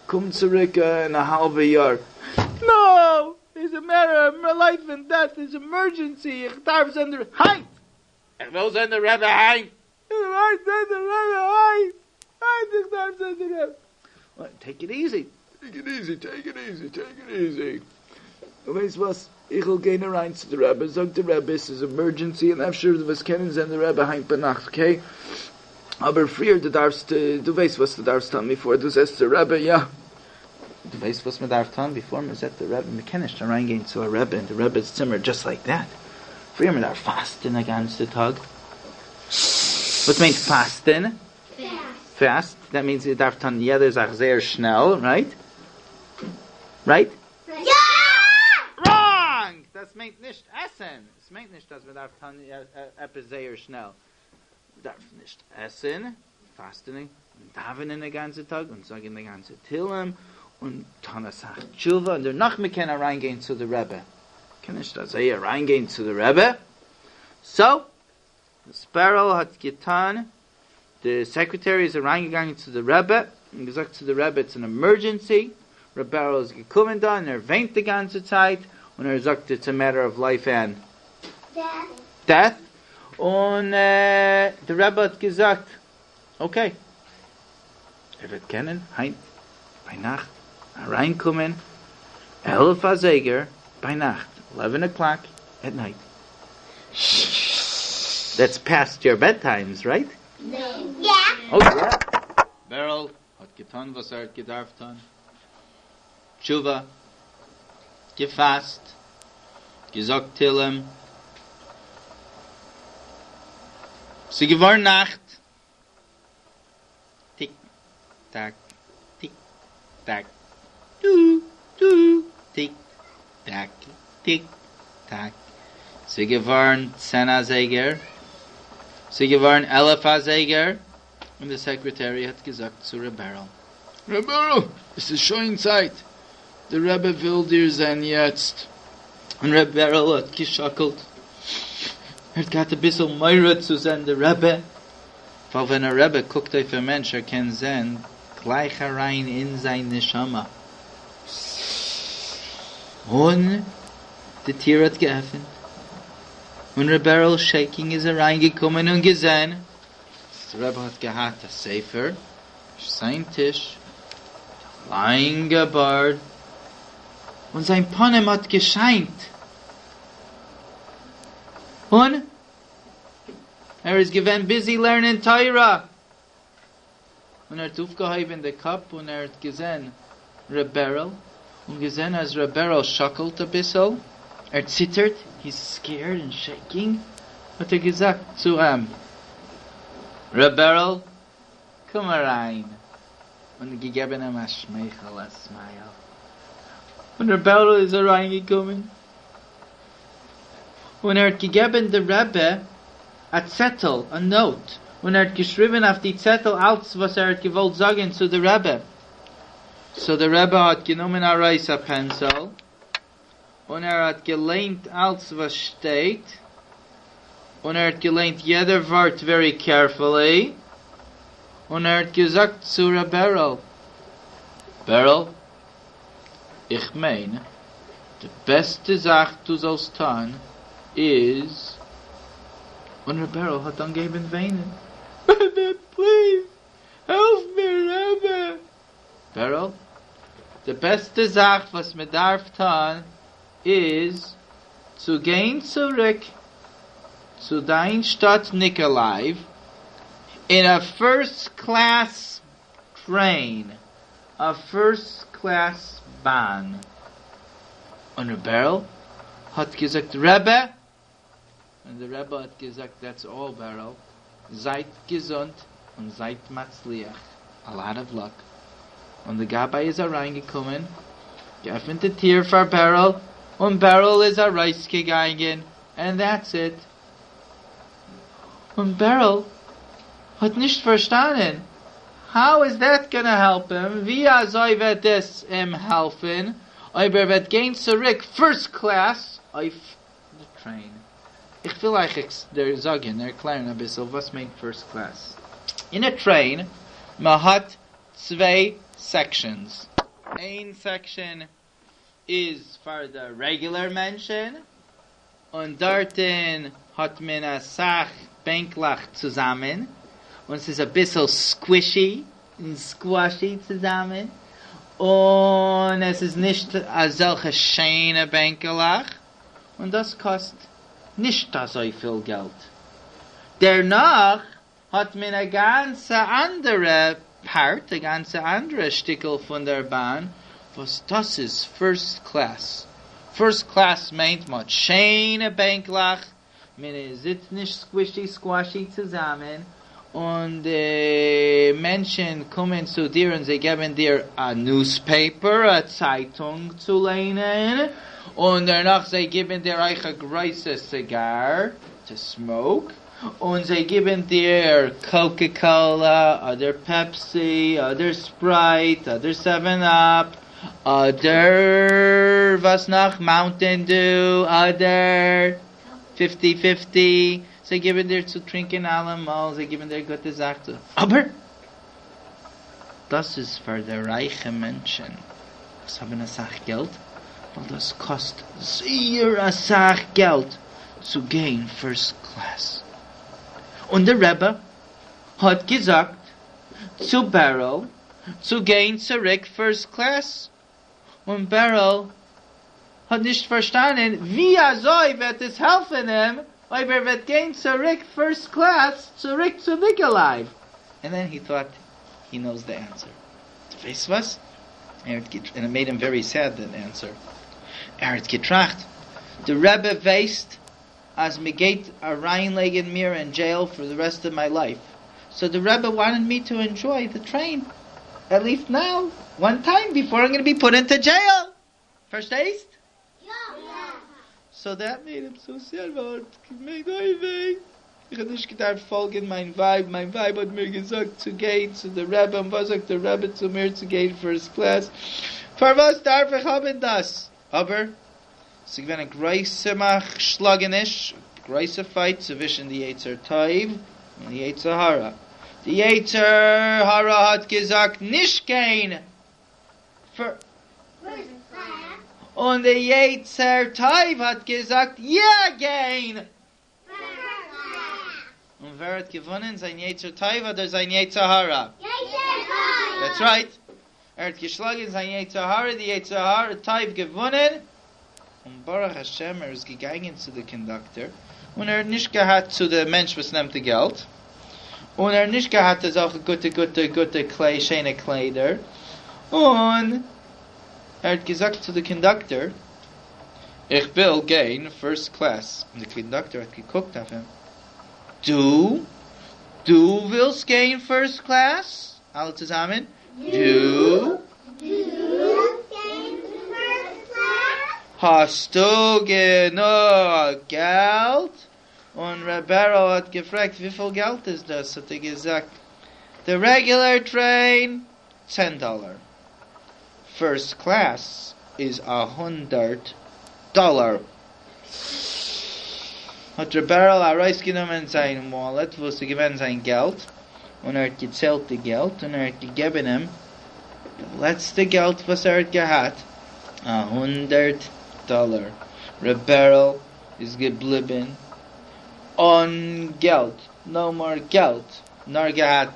קום צוריק אין א האלבע יאר. נאו! איטס א מעטער אוו לייף ענד דעט, איטס עמערדזשענסי, איך דארף זען די רבי היינט! איך וויל זען די רבי היינט! איך דארף זען די רבי היינט! היינט! איך דארף זען די רבי! טעיק איט איזי! טעיק איט איזי! טעיק איט איזי! טעיק איט איזי! דו ווייסט וואס? איך וועל גיין אריין צו די רבי, זאג די רבי עס איז עמערדזשענסי און אפשר דו וועסט קענען זען די רבי היינט ביינאכט, אקעי? אבער פריער דו דארפסט, דו ווייסט וואס דו דארפסט טון ביפאר דו זעסט די רבי, יא? דו ווייסט וואס מען דארף טון ביפאר מען זעט די רבי? מען קען נישט אריין גיין צו א רבי אין די רבי'ס צימער דזשאסט לייק דעט, פריער מען דארף פאסטען א גאנצע טאג. וואס מיינט פאסטען? פעסט. דעט מיינס איר דארפט טון יעדע זאך זייער שנעל, רייט? רייט? יא! ראנג! דאס מיינט נישט עסן! עס מיינט נישט אז מען דארף טון עפעס זייער שנעל. מען דארף נישט עסן, פאסטען און דאווענען א גאנצע טאג און זאגען די גאנצע תהלים און טון אסאך תשובה און דערנאך מען קען אריין גיין צו די רבי. קען נישט אזוי אריין גיין צו די רבי. סאו, וואס בערל האט געטאן, די סעקרעטערי איז אריינגעגאנגען צו די רבי און געזאגט צו די רבי איטס אן עמערדזשענסי, ר' בערל איז געקומען דא און ער וויינט די גאנצע צייט און ער זאגט איטס א מעטער אוו לייף ענד דעט, און די רבי האט געזאגט אקעי, ער וועט קענען היינט ביינאכט אריינקומען 11 אזייגער ביינאכט, עלעווען א'קלאק עט נייט. דעטס פעסט יור בעד טיימס, רייט? יא. אוי יא. בערל האט געטון וואס ער האט געדארפט טון, תשובה, געפאסט, געזאגט תהילים, ס'איז געווארן נאכט, טיק טאק טיק טאק טו טו טיק טאק טיק טאק, ס'איז געווארן צען אזייגער, ס'איז געווארן 11 אזייגער, און די סעקרעטערי האט געזאגט צו ר' בערל. ר' בערל, עס איז שוין צייט, די רבי וויל דיר זען יעצט. און ר' בערל האט געשאקלט, ער האט געהאט אביסל מורא צו זען די רבי, ווייל ווען א רבי קוקט אויף א מענטש ער קען זען גלייך אריין אין זיין נשמה. און די טיר האט געעפנט, און ר' בערל שעיקינג איז אריינגעקומען און געזען אז די רבי האט געהאט א ספר אויף זיין טיש, א לאנגע בארד, און זיין פנים האט געשיינט, און ער איז געווען ביזי לערנען תורה, און ער האט אויפגעהויבען די קאפ און ער האט געזען ר' בערל, און געזען אז ר' בערל שאקעלט אביסעל, ער ציטערט, היז סקעירד און שעיקינג, האט ער געזאגט צו אים, ר' בערל, קום אריין, און געגעבען אים א שמייכעל, א סמייל, און ר' בערל איז אריינגעקומען. און ער האט געגעבען די רבי א צעטעל, א נאוט, און ער האט געשריבען אויף די צעטעל אלץ וואס ער האט געוואלט זאגען צו די רבי. סאו די רבי האט גענומען ארויס א פענסעל, און ער האט געליינט אלץ וואס שטייט, און ער האט געליינט יעדער ווארט ווערי קערפולי, און ער האט געזאגט צו ר' בערל, בערל, איך מיין די בעסטע זאך דו זאלסט טון איז. און ר' בערל האט אנגעהויבן וויינען, רבי פליז העלף מיר רבי! בערל, די בעסטע זאך וואס מען דארף טון איז צו גיין צוריק צו דיין שטאט ניקאלייוו אין א פירסט קלעס טרעין, א פירסט קלעס באן. און ר' בערל האט געזאגט רבי! און די רבי האט געזאגט דעטס אלל בערל, זייט געזונט און זייט מצליח, א לאט אוו לאק, און די גבאי איז אריינגעקומען, געעפענט די טיר פאר בערל, און בערל איז ארויסגעגאנגען, ענד דעטס איט. און בערל האט נישט פארשטאנען, האו איז דעט גאנא העלפ אים, ווי אזוי וועט דעס אים העלפן אויב ער וועט גיין צוריק פירסט קלעס אויף די טרעין. איך וויל אייך זאגן, ערקלערן אביסל וואס מיינט פירסט קלעס. אין א טרעין מען האט צוויי סעקשאנס. איין סעקשאן איז פאר די רעגולער מענטשן, און דארטן האט מען אסאך בענקלעך צוזאמען, און ס'איז אביסל סקווישי און סקוואשי צוזאמען, און עס איז נישט אזעלכע שיינע בענקעלעך, און דאס קאסט נישט אזויפיל געלט. דערנאך האט מען א גאנצע אנדערע פארט, א גאנצע אנדערע שטיקל פון דער באן, וואס דאס איז פירסט קלעס. פירסט קלעס מיינט מ'האט שיינע בענקלעך, מען זיצט נישט סקווישי סקוואשי צוזאמען, און די מענטשן קומען צו דיר און זיי געבן דיר א ניוספעיפער, א צייטונג צו ליינען, און דערנאך זיי גיבן דיר אויך א גרויסע סיגאר טו סמאוק, און זיי גיבן דיר קאוקע קאלע אדער פעפסי אדער ספרייט אדער סעווען אפ אדער וואס נאך מאונטען דו אדער פיפטי פיפטי, זיי גיבן דיר צו טרינקען אלעמאל, זיי גיבן דיר גוטע זאך צו, אבער דאס איז פאר די רייכע מענטשן וואס האבן אסאך געלט, ווייל דאס קאסט זייער אסאך געלט צו גיין פירסט קלעס. און די רבי האט געזאגט צו בערל צו גיין צוריק פירסט קלעס, און בערל האט נישט פארשטאנען ווי אזוי וועט עס העלפן אים אויב ער וועט גיין צוריק פירסט קלעס צוריק צו ניקאלייוו, ענד דען הי טאט הי נאוס די ענסער, דו ווייסט וואס? ער האט געטראכט, ענד איט מעיד הים ווערי סעד דעט ענסער, ער האט געטראכט, די רבי ווייסט אז מען גייט אריינלייגן מיר אין דזשעיל פאר די רעסט אוו מיי לייף, סאו די רבי וואנטעד מי טו ענדזשוי די טרעין עט ליעסט נאו, וואן טיים ביפאר איים גאנא בי פוט אינטו דזשעיל, פארשטייסט? יא! סאו דעט מעיד הים סאו סעד ווייל ער האט געמיינט אוי וויי, איך האב נישט געדארפט פאלגען מיין ווייב, מיין ווייב האט מיר געזאגט צו גיין צו די רבי און וואס זאגט די רבי צו מיר צו גיין פירסט קלעס, פארוואס דארף איך האבען דאס? אבער ס'איז געווען א גרויסע שלאגעניש, גרויסע פייט צווישן די יצר טוב און די יצר הרע. די יצר הרע האט געזאגט נישט גיין פירסט און די יצר טוב האט געזאגט יא גיין. און ווער האט געוואונען, זיין יצר טוב אדער זיין יצר הרע? יצר טוב! דעטס רייט! ער האט געשלאגען זיין יצר הרע, די יצר הרע טוב געוואונען, און ברוך השם ער איז געגאנגען צו די קאנדאקטער, און ער האט נישט געהאט צו די מענטש וואס נעמט די געלט, און ער האט נישט געהאט אזעלכע גוטע גוטע גוטע קליי שיינע קליידער, און ער האט געזאגט צו די קאנדאקטער, איך וויל גיין פירסט קלעס, און די קאנדאקטער האט געקוקט אויף אים, דו? דו ווילסט גיין פירסט קלעס? אלע צוזאמען, דו? האסטו גענוג געלט? און ר' בערל האט געפרעגט וויפיל געלט איז דאס? האט ער געזאגט, די רעגולער טרעין צען דאלער, פירסט קלעס איז א הונדערט דאלער. האט ר' בערל ארויסגענומען זיין וואלעט וואס איז געווען זיין געלט, און ער האט געציילט די געלט, און ער האט געגעבען אים די לעצטע געלט וואס ער האט געהאט, א הונדערט דאלער. ר' בערל איז געבליבען. אן געלט, נאו מאר געלט, נאר געהאט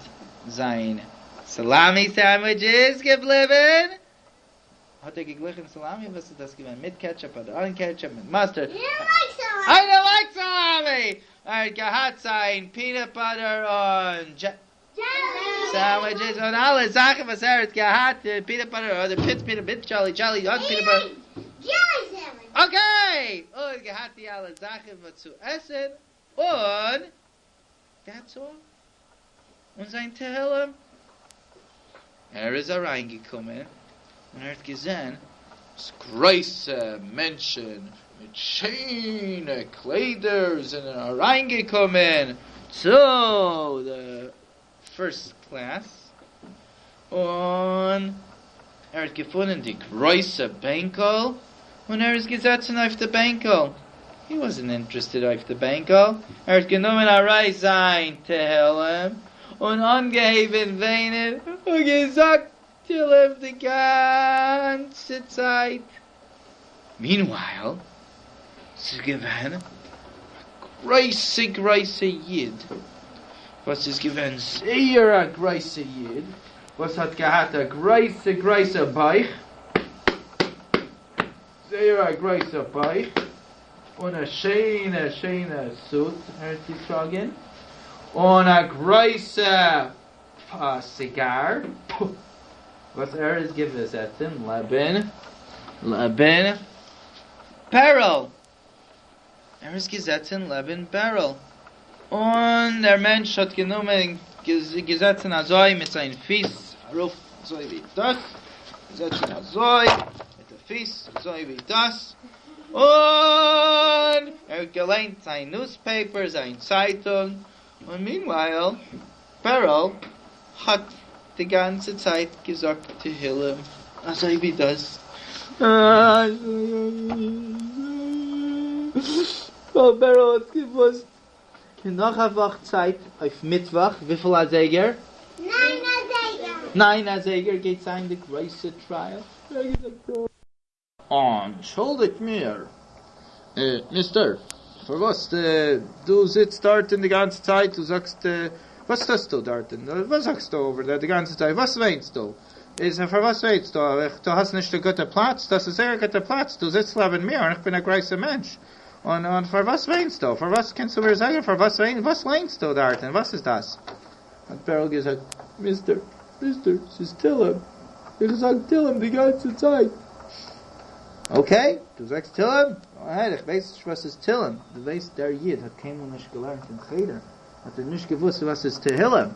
זיין סאלאמי סענדוויטשעס געבליבן, האט ער געגליכן סאלאמי? וואס איז דאס געווען? מיט קעטשאפ אדער אן קעטשאפ? מיט מאסטערד? הי דינט לייק סאלאמי! ער האט געהאט זיין פינאט באטער און סענדוויטשעס און אלע זאכן וואס ער האט געהאט, פינאט באטער אדער מיט פינאט מיט דזשעלי, דזשעלי אן פינאט באטער. אקעי! און געהאט די אלע זאכן וואס צו עסן, און דעטס אלל. און זיין תהלים. ער איז אריינגעקומען און ער האט געזען אז גרויסע מענטשן מיט שיינע קליידער זענען אריינגעקומען צו די פירסט קלעס, און ער האט געפונען די גרויסע בענקל און ער איז געזעצן אויף די בענקל, הי וואזענט אינטערעסטעד אויף די בענקל, ער האט גענומען ארויס זיין תהלים און אנגעהויבן וויינען און געזאגט תהלים די גאנצע צייט. מינווייל ס'איז געווען א גרויסע גרויסע איד וואס איז געווען זייער א גרויסע איד וואס האט געהאט א גרויסע גרויסע בויך, זייער א גרויסע בויך, און א שיינע שיינע סוט ער האט געטראגען, און א גרויסע סיגאר וואס ער איז געזעצן לעבן לעבן בערל, ער איז געזעצן לעבן בערל, און דער מענטש האט גענומען געזעצן אזוי מיט זיין פיס ארויף אזוי ווי דאס, געזעצן אזוי מיט די פיס אזוי ווי דאס, און ער האט געליינט זיין ניוזפעיפער, זיין צייטונג, און מינווייל בערל האט די גאנצע צייט געזאגט תהילים אזוי ווי דאס. ווייל בערל האט געוואוסט אין נאך א וואך צייט אויף מיטוואך וויפיל אזייגער? ניין אזייגער. ניין אזייגער גייט זיין די גרויסע טרייעל. אנטשולדיגט מיר, מיסטער, פארוואס דו זיצט דארטן די גאנצע צייט, דו זאגסט, וואס טוסטו דארטן, וואס זאגסטו אווער דער די גאנצע צייט, וואס וויינסטו, איז פארוואס וויינסטו, דו האסט נישט א גוטע פלאץ, דאס איז זייער א גוטע פלאץ, דו זיצט לעבן מיר און איך בין א גרויסע מענטש, און און פארוואס וויינסטו, פארוואס קענסטו מיר זאגן פארוואס וואס ליינסטו דארטן, וואס איז דאס? האט בערל געזאגט, מיסטער, מיסטער, ס'איז תהלים, איך זאג תהלים די גאנצע צייט. אקעי, דו זאגסט תהלים? גאו אהעד, איך ווייס נישט וואס איז תהלים. דו ווייסט דער איד האט קיינמאל נישט געלערנט אין חדר, האט ער נישט געוואוסט וואס איז תהלים,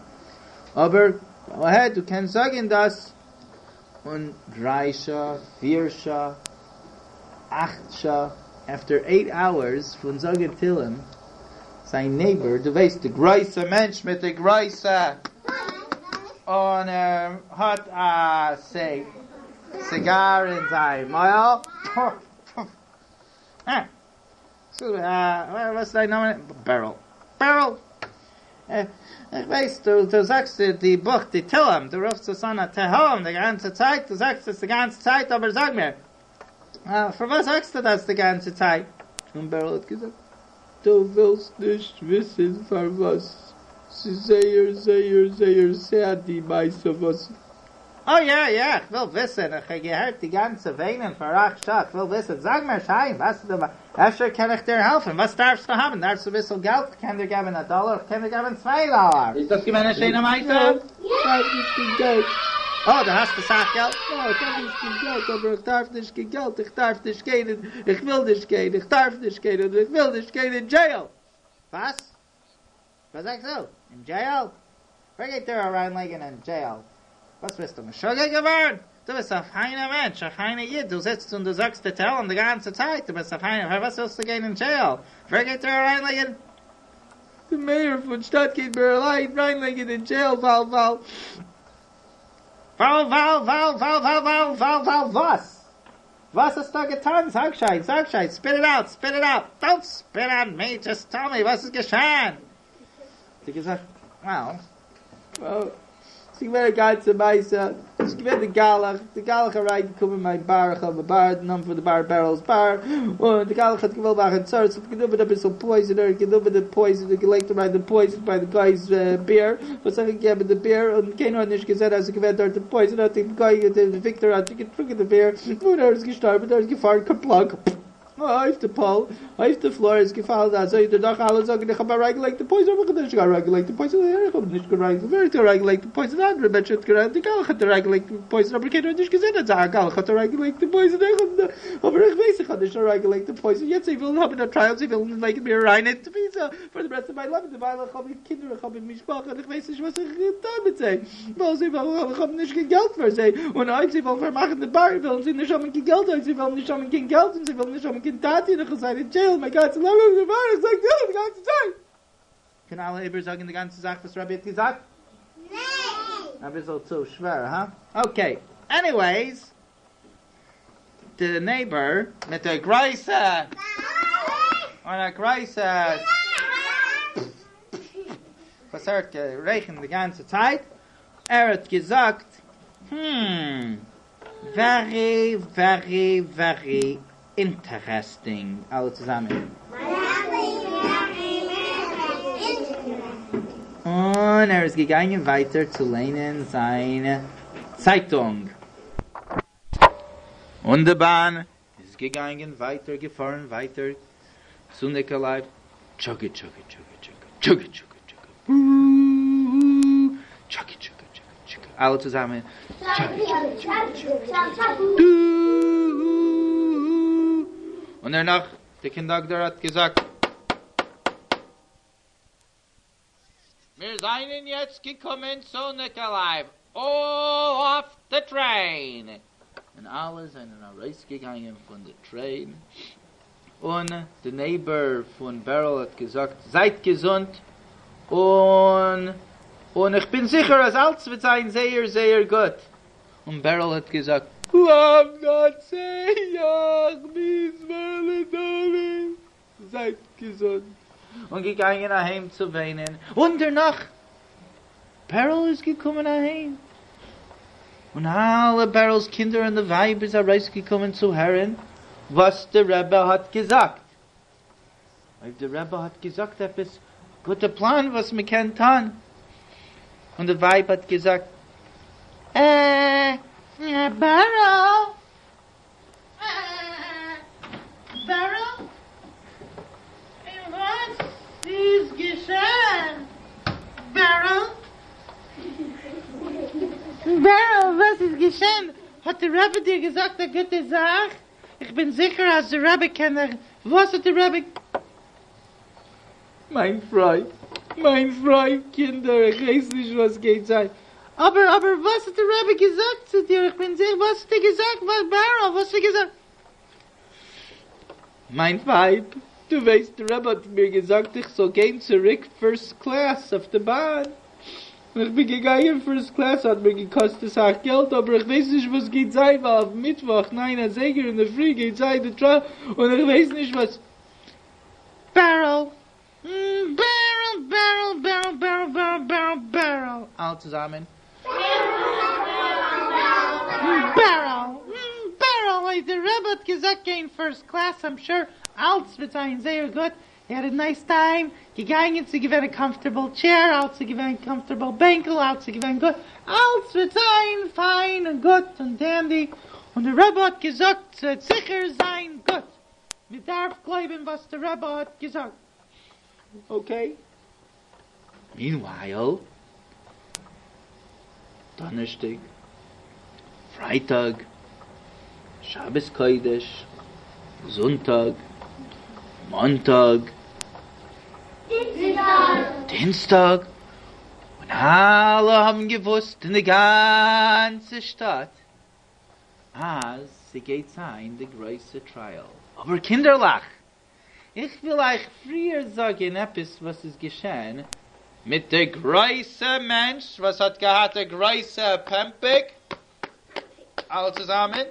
אבער גאו אהעד, דו קענסט זאגן דאס. און דריי שעה, פיר שעה, אכט שעה, עפטער עיט אווערס פון זאגן תהלים, זיין נעיבער, דו ווייסט די גרויסע מענטש מיט די גרויסע, און ער האט א סיגאר אין זיין מויל, אה, וואס איז דיין נאמען? בערל. בערל! איך ווייס, דו זאגסט די בוך די תהלים, דו רופסט עס אן א תהלים די גאנצע צייט, דו זאגסט עס די גאנצע צייט, אבער זאג מיר, פארוואס זאגסטו דאס די גאנצע צייט? און בערל האט געזאגט, דו ווילסט נישט וויסן פארוואס, ס'איז זייער זייער זייער סעד די מעשה וואס. אה יא יא, איך וויל וויסן, איך האב געהערט די גאנצע וויינען פאר אכט שעה, איך וויל וויסן, זאג מיר שיין, וואס איז די, אפשר קען איך דיר העלפן, וואס דארפסטו האבן, דארפסט אביסל געלט, איך קען דיר געבן א דאלער, איך קען דיר געבן צוויי דאלאר. איז דאס געווען א שיינע מעשה? יא, איך דארף נישט קיין געלט. אה, דו האסט אסאך געלט? יא, איך האב נישט קיין געלט, אבער איך דארף נישט קיין געלט, איך דארף נישט גיין אין, איך וויל נישט גיין, איך דארף נישט גיין, און איך וויל נישט גיין אין דזשעיל. וואס? וואס זאגסטו? אין דזשעיל? ווער גייט דיר אריינלייגן אין דזשעיל? וואס ביסטו משוגע געווארן? דו ביסט א פיינע מענטש, א פיינע איד, דו זיצט און דו זאגסט די תהלים די גאנצע צייט, דו ביסט א פיינע, פארוואס ווילסטו גיין אין דזשעיל? ווער גייט דיר אריינלייגן? די מעיאר פון שטאט גייט מיר אריינלייגן אין דזשעיל ווייל ווייל. ווייל ווייל ווייל ווייל ווייל ווייל ווייל ווייל וואס? וואס האסטו געטאן? זאג שוין, זאג שוין, ספיט איט אוט, ספיט איט אוט, דאנט ספיט אן מי, דזשאסט טעל מי וואס איז געשען? האט ער געזאגט, וועל, וועל, ס'איז געווען א גאנצע מעשה. ס'איז געווען די גלח, די גלח אריינגעקומען אין מיין באר, איך האב א באר, די נאמען פון די באר בערל'ס באר, און די גלח האט געוואלט מאכן צרות, האט גענומען אביסל פויזן, ער האט גענומען די פויזן און געלייגט אריין די פויזן ביי די גוי'ס ביר, וואס איך האב געגעבן די ביר, און קיינער האט נישט געזען אז ס'איז געווען דארט די פויזן, האט די גוי, די וויקטאר האט געטרונקען די ביר, און ער איז געשטארבן, ער איז געפארן קאפלאק. אויף די פאל, אויף די פלאר איז געפאלן אזוי דערנאך אלע זאגן איך האב אריינגעלייגט די פויזן אבער איך האב נישט אריינגעלייגט די פויזן איך האב נישט אריינגעלייגט ווער האט אריינגעלייגט די פויזן אנדערע מענטשן האט געריינט די גלח האט אריינגעלייגט די פויזן אבער קיינער האט נישט געזען אז א גלח האט אריינגעלייגט די פויזן איך האב אבער איך ווייס איך האב נישט אריינגעלייגט די פויזן יעצט זיי ווילן האבן א טרייעל זיי ווילן לייגן מיר אריין אין תפיסה פאר די רעסט אוו מיי לייף דערווייל איך האב קינדער איך האב משפחה און איך ווייס נישט וואס איך טון מיט זיי. ווייל זיי וועלן איך האב נישט קיין געלט פאר זיי, און אויב זיי וועלן פארמאכן די באר וועלן זיי נישט האבן קיין געלט, אויב זיי וועלן נישט האבן קיין געלט און זיי וועלן נישט האבן קיין טאטע און איך וועל זיין אין דזשעיל מיין גאנצע לעבן און דערפאר איך זאג תהילים די גאנצע צייט. קען אלע איבערזאגן די גאנצע זאך וואס רבי האט געזאגט? ניין! אביסל צו שווער, הא? אקעי, עניוועיס, די נעיבאר מיט די גרויסע און א גרויסע וואס ער האט גערעכנט די גאנצע צייט, ער האט געזאגט, hmm, ווערי ווערי ווערי אינטערעסטינג, אלע צוזאמען. און ער איז געגאנגען ווייטער צו ליינען זיין צייטונג. און די באן איז געגאנגען ווייטער, געפארן ווייטער צו ניקאלייב, טשאגע טשאגע טשאגע טשאגע טשאגע טשאגע טשאגע בו טשאגע טשאגע טשאגע טשאגע אלע צוזאמען טשאגע טשאגע טשאגע טשאגע דו און דערנאך די קאנדאקטאר האט געזאגט. מיר זענען יעצט געקומען צו ניקאלייב, אלל אף די טרעין! און אלע זענען ארויסגעגאנגען פון די טרעין, און די נעיבער פון בערל האט געזאגט, זייט געזונט, און און איך בין זיכער אז אלץ וועט זיין זייער זייער גוט. און בערל האט געזאגט, למנצח מזמור לדוד. זייט געזונט, און געגאנגען אהיים צו וויינען, און דערנאך בערל איז געקומען אהיים, און אלע בערל'ס קינדער און די ווייב איז ארויסגעקומען צו הערן וואס די רבי האט געזאגט, אויב די רבי האט געזאגט עפעס גוטע פלאן וואס מען קען טון, און די ווייב האט געזאגט, אה, בערל! בערל? און וואס איז געשען? בערל? בערל, וואס איז געשען? האט די רבי דיר געזאגט א גוטע זאך? איך בין זיכער אז די רבי קען דיך, וואס האט די רבי. מיין פרוי, מיין פרוי, קינדער, איך ווייס נישט וואס גייט זיין, אבער, אבער וואס האט די רבי געזאגט צו דיר, איך בין זיכער, וואס האט ער געזאגט, וואס, בערל, וואס האט ער געזאגט? מיין ווייב, דו ווייסט, די רבי האט מיר געזאגט איך זאל גיין צוריק פירסט קלעס אויף די באן, און איך בין געגאנגען פירסט קלעס, האט מיר געקאסט אסאך געלט, אבער איך ווייס נישט וואס גייט זיין, ווייל אויף מיטוואך ניין אזייגער אינדערפרי גייט זיין די טרייעל, און איך ווייס נישט וואס. בערל, בערל, בערל, בערל, בערל, בערל, בערל, בערל, אלע צוזאמען. בערל, בערל, אוי די רבי האט געזאגט גיין פירסט קלעס, איים שור אלץ וועט זיין זייער גוט, הי העד א נייס טיים, געגאנגען ס'איז געווען א קאמפארטעבל טשעיר, אלץ איז געווען קאמפארטעבל בענקל, אלץ איז געווען גוט, אלץ וועט זיין פיין און גוט און דענדי, און די רבי האט געזאגט ס'וועט זיכער זיין גוט. מען דארף גלויבען וואס די רבי האט געזאגט. אקעי. מינווייל, דאנערשטאג, פרייטאג, שבת קודש, זונטאג, מאנטאג, דינסטאג, און אלע האבן געוואוסט אין די גאנצע שטאט אז ס'גייט זיין די גרויסע טרייעל. אבער קינדערלעך, איך וויל אייך פריער זאגן עפעס וואס איז געשען מיט די גרויסע מענטש וואס האט געהאט א גרויסע פעמפיק, אלע צוזאמען,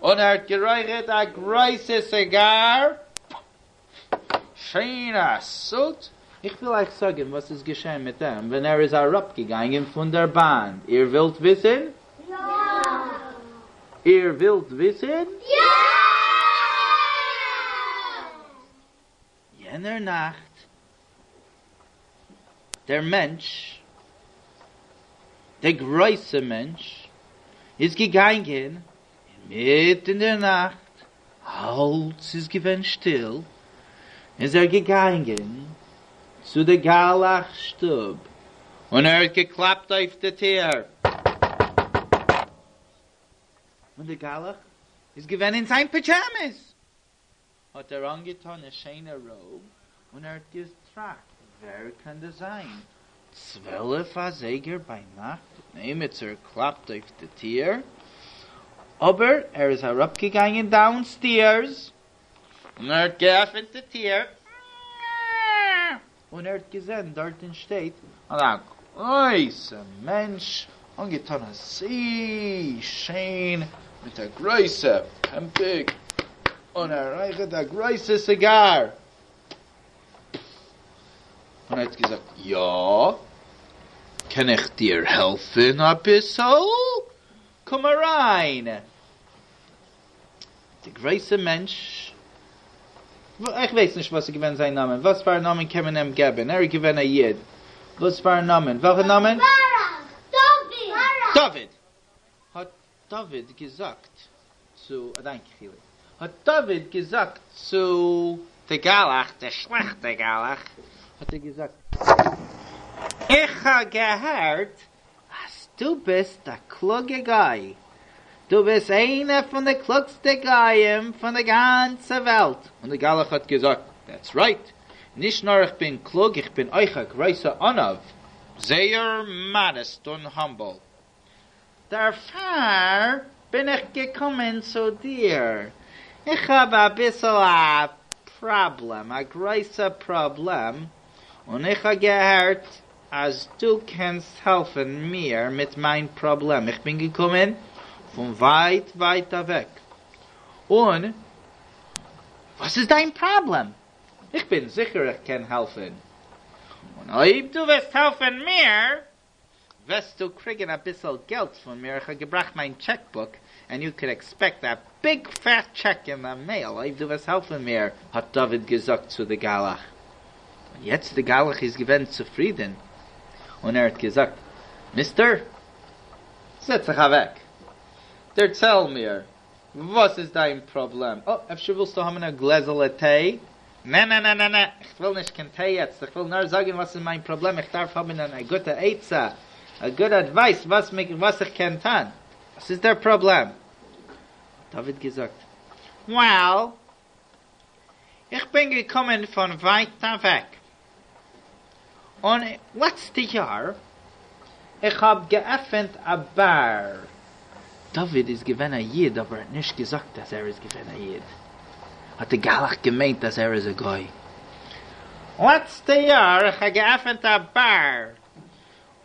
און ער האט גערויכערט א גרויסע סיגאר, שיינע סוט. איך וויל אייך זאגן וואס איז געשען מיט אים ווען ער איז אראפגעגאנגען פון דער באן. איר ווילט וויסן? יא! איר ווילט וויסן? יא! יענער נאכט, דער מענטש, דער גרויסער מענטש, איז געגאנגען אינמיטן דער נאכט, אלץ איז געווען שטיל, איז ער געגאנגען צו די גלח שטוב, און ער האט געקלאפט אויף די טיר. און די גלח איז געווען אין זיין פידזשאמעס, האט ער אנגעטאן א שיינע robe, און ער האט געטראכט, ווער קען דאס זיין? 12 אזייגער ביינאכט און עימיצער קלאפט אויף די טיר, אבער ער איז אראפגעגאנגען downstairs און ער האט געעפענט די טיר, און ער האט געזען דארטן שטייט א גרויסע מענטש אנגעטאן אזוי שיין מיט א גרויסע פעמפיק און ער רייכערט א גרויסע סיגאר. און ער האט געזאגט, יא, קען איך דיר העלפן אביסל? קום אריין. די גרויסע מענטש, איך ווייס נישט וואס איז געווען זיין נאמען, וואס פאר א נאמען קען מען אים געבן? ער איז געווען א איד, וואס פאר א נאמען? וועלכע נאמען? ברוך! דוד! האט דוד געזאגט צו, א דאנק חילי, האט דוד געזאגט צו די גלח, די שלעכטע גלח, האט ער געזאגט, איך האב געהערט אז דו ביסט א קלוגע גוי, דו ביסט איינע פון די קלוגסטע גויים פון די גאנצע וועלט, און די גלח האט געזאגט, that's right, נישט נאר איך בין קלוג, איך בין אויך א גרויסע עניו, זייער modest און humble. דערפאר בין איך געקומען צו דיר, איך האב אביסל א פראבלעם, א גרויסע פראבלעם, און איך האב געהערט אז דו קענסט העלפן מיר מיט מיין פראבלעם, איך בין געקומען פון ווייט ווייט אוועק, און וואס איז דיין פראבלעם? איך בין זיכער איך קען העלפן, און אויב דו וועסט העלפן מיר, וועסטו קריגן אביסל געלט פון מיר, איך האב געבראכט מיין checkbook, and you can expect a big fat check in the mail אויב דו וועסט העלפן מיר, האט דוד געזאגט צו די גלח. און יעצט די גלח איז געווען צופרידן, און ער האט געזאגט, מיסטער, זעץ זיך אוועק, דערצייל מיר, וואס איז דיין פראבלעם? אה, אפשר ווילסטו האבן א גלעזעלע טיי? נע נע נע נע נע, איך וויל נישט קיין טיי יעצט, איך וויל נאר זאגן וואס איז מיין פראבלעם, איך דארף האבן א גוטע עצה, א good advice וואס איך קען טון. וואס איז דער פראבלעם? האט דוד געזאגט, well, איך בין געקומען פון ווייט אוועק, און לעצטע יאר איך האב געעפענט א באר. דוד איז געווען א איד אבער האט נישט געזאגט אז ער איז געווען א איד, האט די גלח געמיינט אז ער איז א גוי. לעצטע יאר איך האב געעפענט א באר,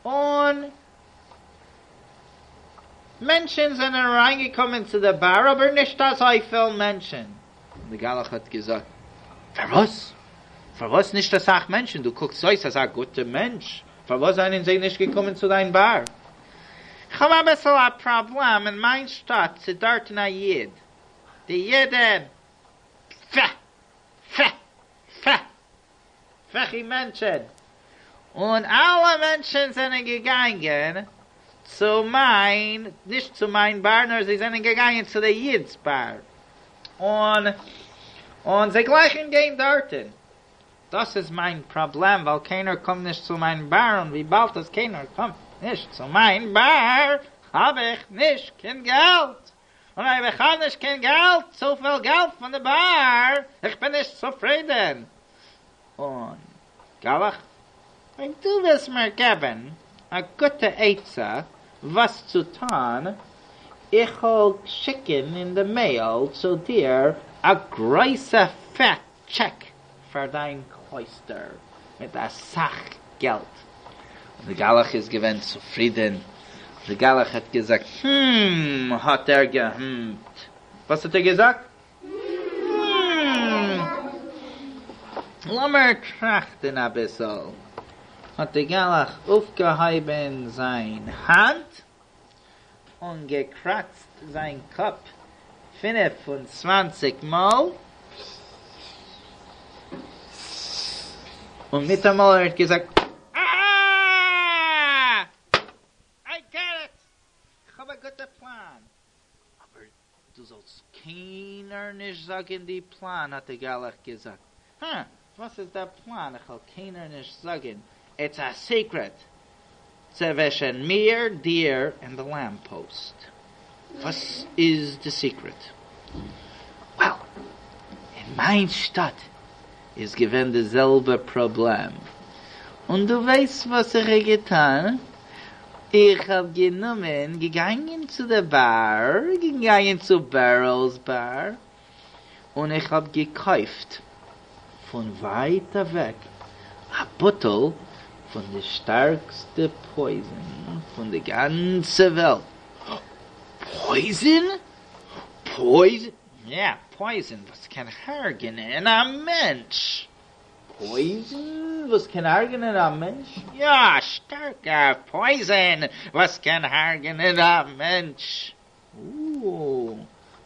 און מענטשן זענען אריינגעקומען צו די באר אבער נישט אזויפיל מענטשן. און די גלח האט געזאגט, פארוואס? פארוואס נישט אסאך מענטשן? דו קוקסט אויס אזא גוטע מענטש, פארוואס זענען זיי נישט געקומען צו דיין באר? כ'האב אביסל א פראבלעם אין מיין שטאט ס'איז דארטן א איד, די אידן, פע! פע! פע! פעכי מענטשן, און אלע מענטשן זענען געגאנגען צו מיין, נישט צו מיין באר, נאר זיי זענען געגאנגען צו די איד'ס באר, און און זיי גלייכן גיין דארטן. דאס איז מיין פראבלעם, ווייל קיינער קומט נישט צו מיין באר, און וויבאלד אז קיינער קומט נישט צו מיין באר, האב איך נישט קיין געלט. און אויב איך האב נישט קיין געלט, צופיל געלט פון די באר, איך בין נישט צופרידן. און גלח, אויב דו וועסט מיר געבן א גוטע עצה וואס צו טון, איך וועל שיקן אין די mail צו דיר א גרויסע פעט check פאר דיין קלויסטער מיט אסאך געלט. און די גלח איז געווען צופרידען, די גלח האט געזאגט, hmm, האט ער געהמט. וואס האט ער געזאגט? Hmm. לאמיר טראכטן אביסל, האט די גלח אויפגעהויבן זיין האנט און געקראצט זיין קאפ 25 מאל, און מיטאמאל ער האט געזאגט, אה! איי גאט איט! כ'האב א גוטע פלאן! אבער דו זאלסט קיינער נישט זאגן די פלאן האט די גלח געזאגט. הא, וואס איז דער פלאן? איך וועל קיינער נישט זאגן, איטס א סיקרעט צווישן מיר, דיר און די לעמפ פאוסט. וואס איז די סיקרעט? וועל, אין מיין שטאט איז געווען די זעלבע פראבלעם, און דו ווייסט וואס איך האב געטאן? איך האב גענומען, געגאנגען צו די באר, געגאנגען צו בערל'ס באר, און איך האב געקויפט פון ווייט אוועק א באטל פון די שטארקסטע פויזן פון די גאנצע וועלט. פויזן? פויזן? יא, פויזן וואס קען הרג'נען א מענטש. פויזן וואס קען הרג'נען א מענטש? יא, שטארקע פויזן וואס קען הרג'נען א מענטש. אוה,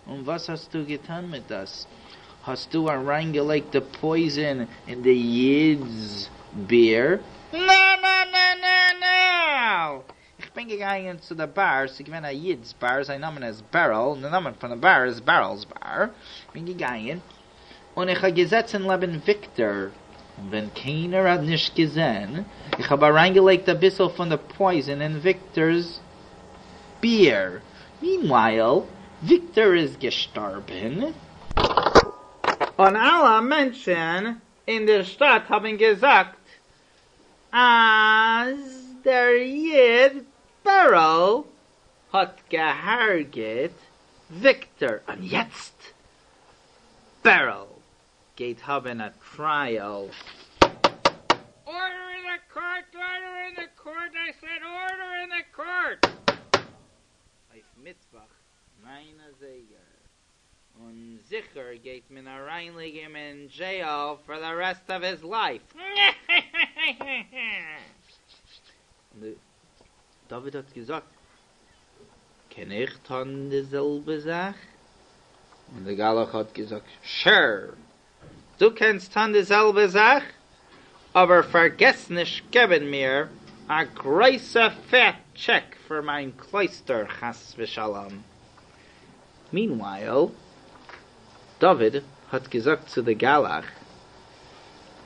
און וואס האסטו געטאן מיט דאס? האסטו אריינגעלייגט די פויזן אין די איד'ס ביר? נא נא נא נא נא! איך בין געגאנגען צו די באר, ס'איז געווען א איד'ס באר, זיין נאמען איז בערל, און די נאמען פון די באר איז בערל'ס באר, איך בין געגאנגען, און איך האב געזעצן לעבן וויקטאר, און ווען קיינער האט נישט געזען, איך האב אריינגעלייגט אביסל פון די פויזן אין וויקטאר'ס ביר, מיענווייל, וויקטאר איז געשטארבן, און אלע מענטשן אין דער שטאט האבן געזאגט אז דער איד בערל האט געהארגעט וויקטאר, און יעצט בערל גייט האבן א טרייעל. Order in the court! Order in the court! I said order in the court! אויף מיטוואך ניין אזייגער, און זיכער גייט מען אריינלייגן אים אין דזשעיל for the rest of his life. און דוד האט געזאגט, קען איך טון די זעלבע זאך? און דער גלח האט געזאגט, sure, דו קענסט טון די זעלבע זאך, אבער פארגעס נישט געבן מיר א גרויסע פעט טשעק פאר מיין קלויסטער חס ושלום. Meanwhile, דוד האט געזאגט צו די גלח,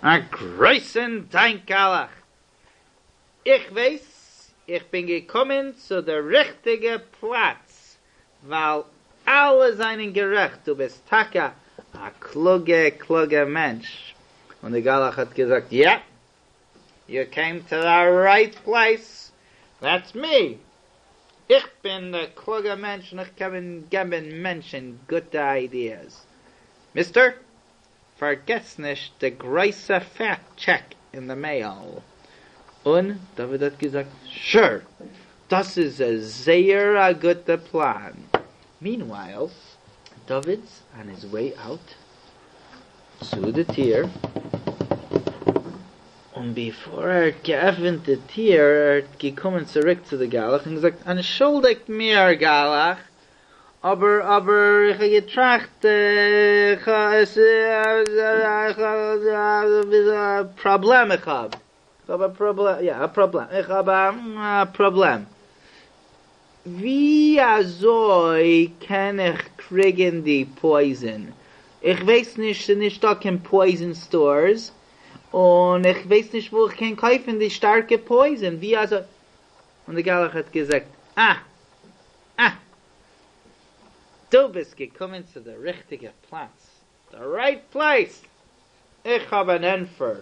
א גרויסן דאנק גלח, איך ווייס איך בין געקומען צו דער ריכטיגע פלאץ, ווייל אלע זענען גערעכט, דו ביסט טאקע א קלוגע, קלוגע מענטש. און דער גלח האט געזאגט, yeah, you came to the right place, that's me. איך בין דער קלוגער מענטש און איך קען געבן מענטשן גוטע ideas. מיסטער, פארגעס נישט די גרויסע פעט טשעק אין די mail. און דוד האט געזאגט, sure, דאס איז א זייער א גוטע פלאן. Meanwhile, David's on his way out צו די טיר, און before ער האט געעפנט די טיר, ער האט געקומען צוריק צו די גלח און געזאגט, אנטשולדיגט מיר, גלח, אבער, אבער, איך האב געטראכט, איך האב א פראבלעם, איך האב. איך האב א פראבלעם, יא, א פראבלעם, איך האב א פראבלעם. ווי אזוי קען איך קריגן די פויזן? איך ווייס נישט, ס'איז נישט דא קיין פויזן stores, און איך ווייס נישט וואו איך קען קויפן די שטארקע פויזן, ווי אזוי? און דער גלח האט געזאגט, אה, אה, דו ביסט געקומען צו דער ריכטיגע פלאץ, the right place. איך האב אן ענטפער.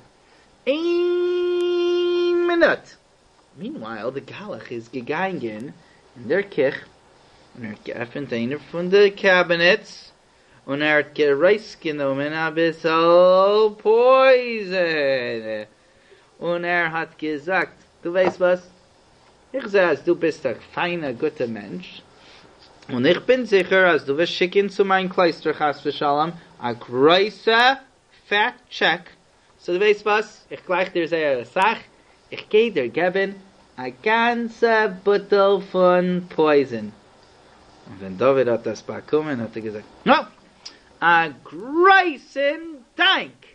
איין מינוט. Meanwhile, די גלח איז געגאנגען אין דער קיך און ער האט געעפנט איינער פון די cabinets און ער האט ארויסגענומען א ביסל פויזן. און ער האט געזאגט, דו ווייסט וואס? איך זע אז דו ביסט א פיינער גוטער מענטש, און איך בין זיכער אז דו וועסט שיקן צו מיין קלויסטער חס ושלום א גרויסע פעט טשעק. סאו דו ווייסט וואס? איך גלייך דיר זייער אסאך, איך גיי דיר געבן א גאנצע באטל פון פויזן. און ווען דוד האט דאס באקומען האט ער געזאגט, נו! א גרויסן דאנק!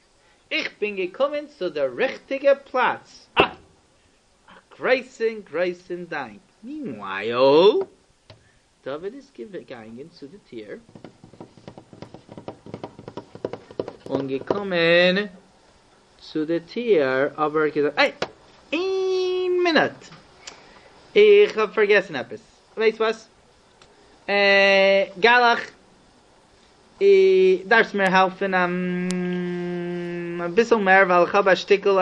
איך בין געקומען צו די ריכטיגע פלאץ! אה! א גרויסן גרויסן דאנק! מיענווייל, דוד איז געגאנגען צו די טיר און געקומען צו די טיר אבער ער האט געזאגט איי איין מינוט איך האב פארגעסן עפעס ווייסט וואס גלח דארפסט מיר העלפן אביסל מער ווייל איך האב א שטיקל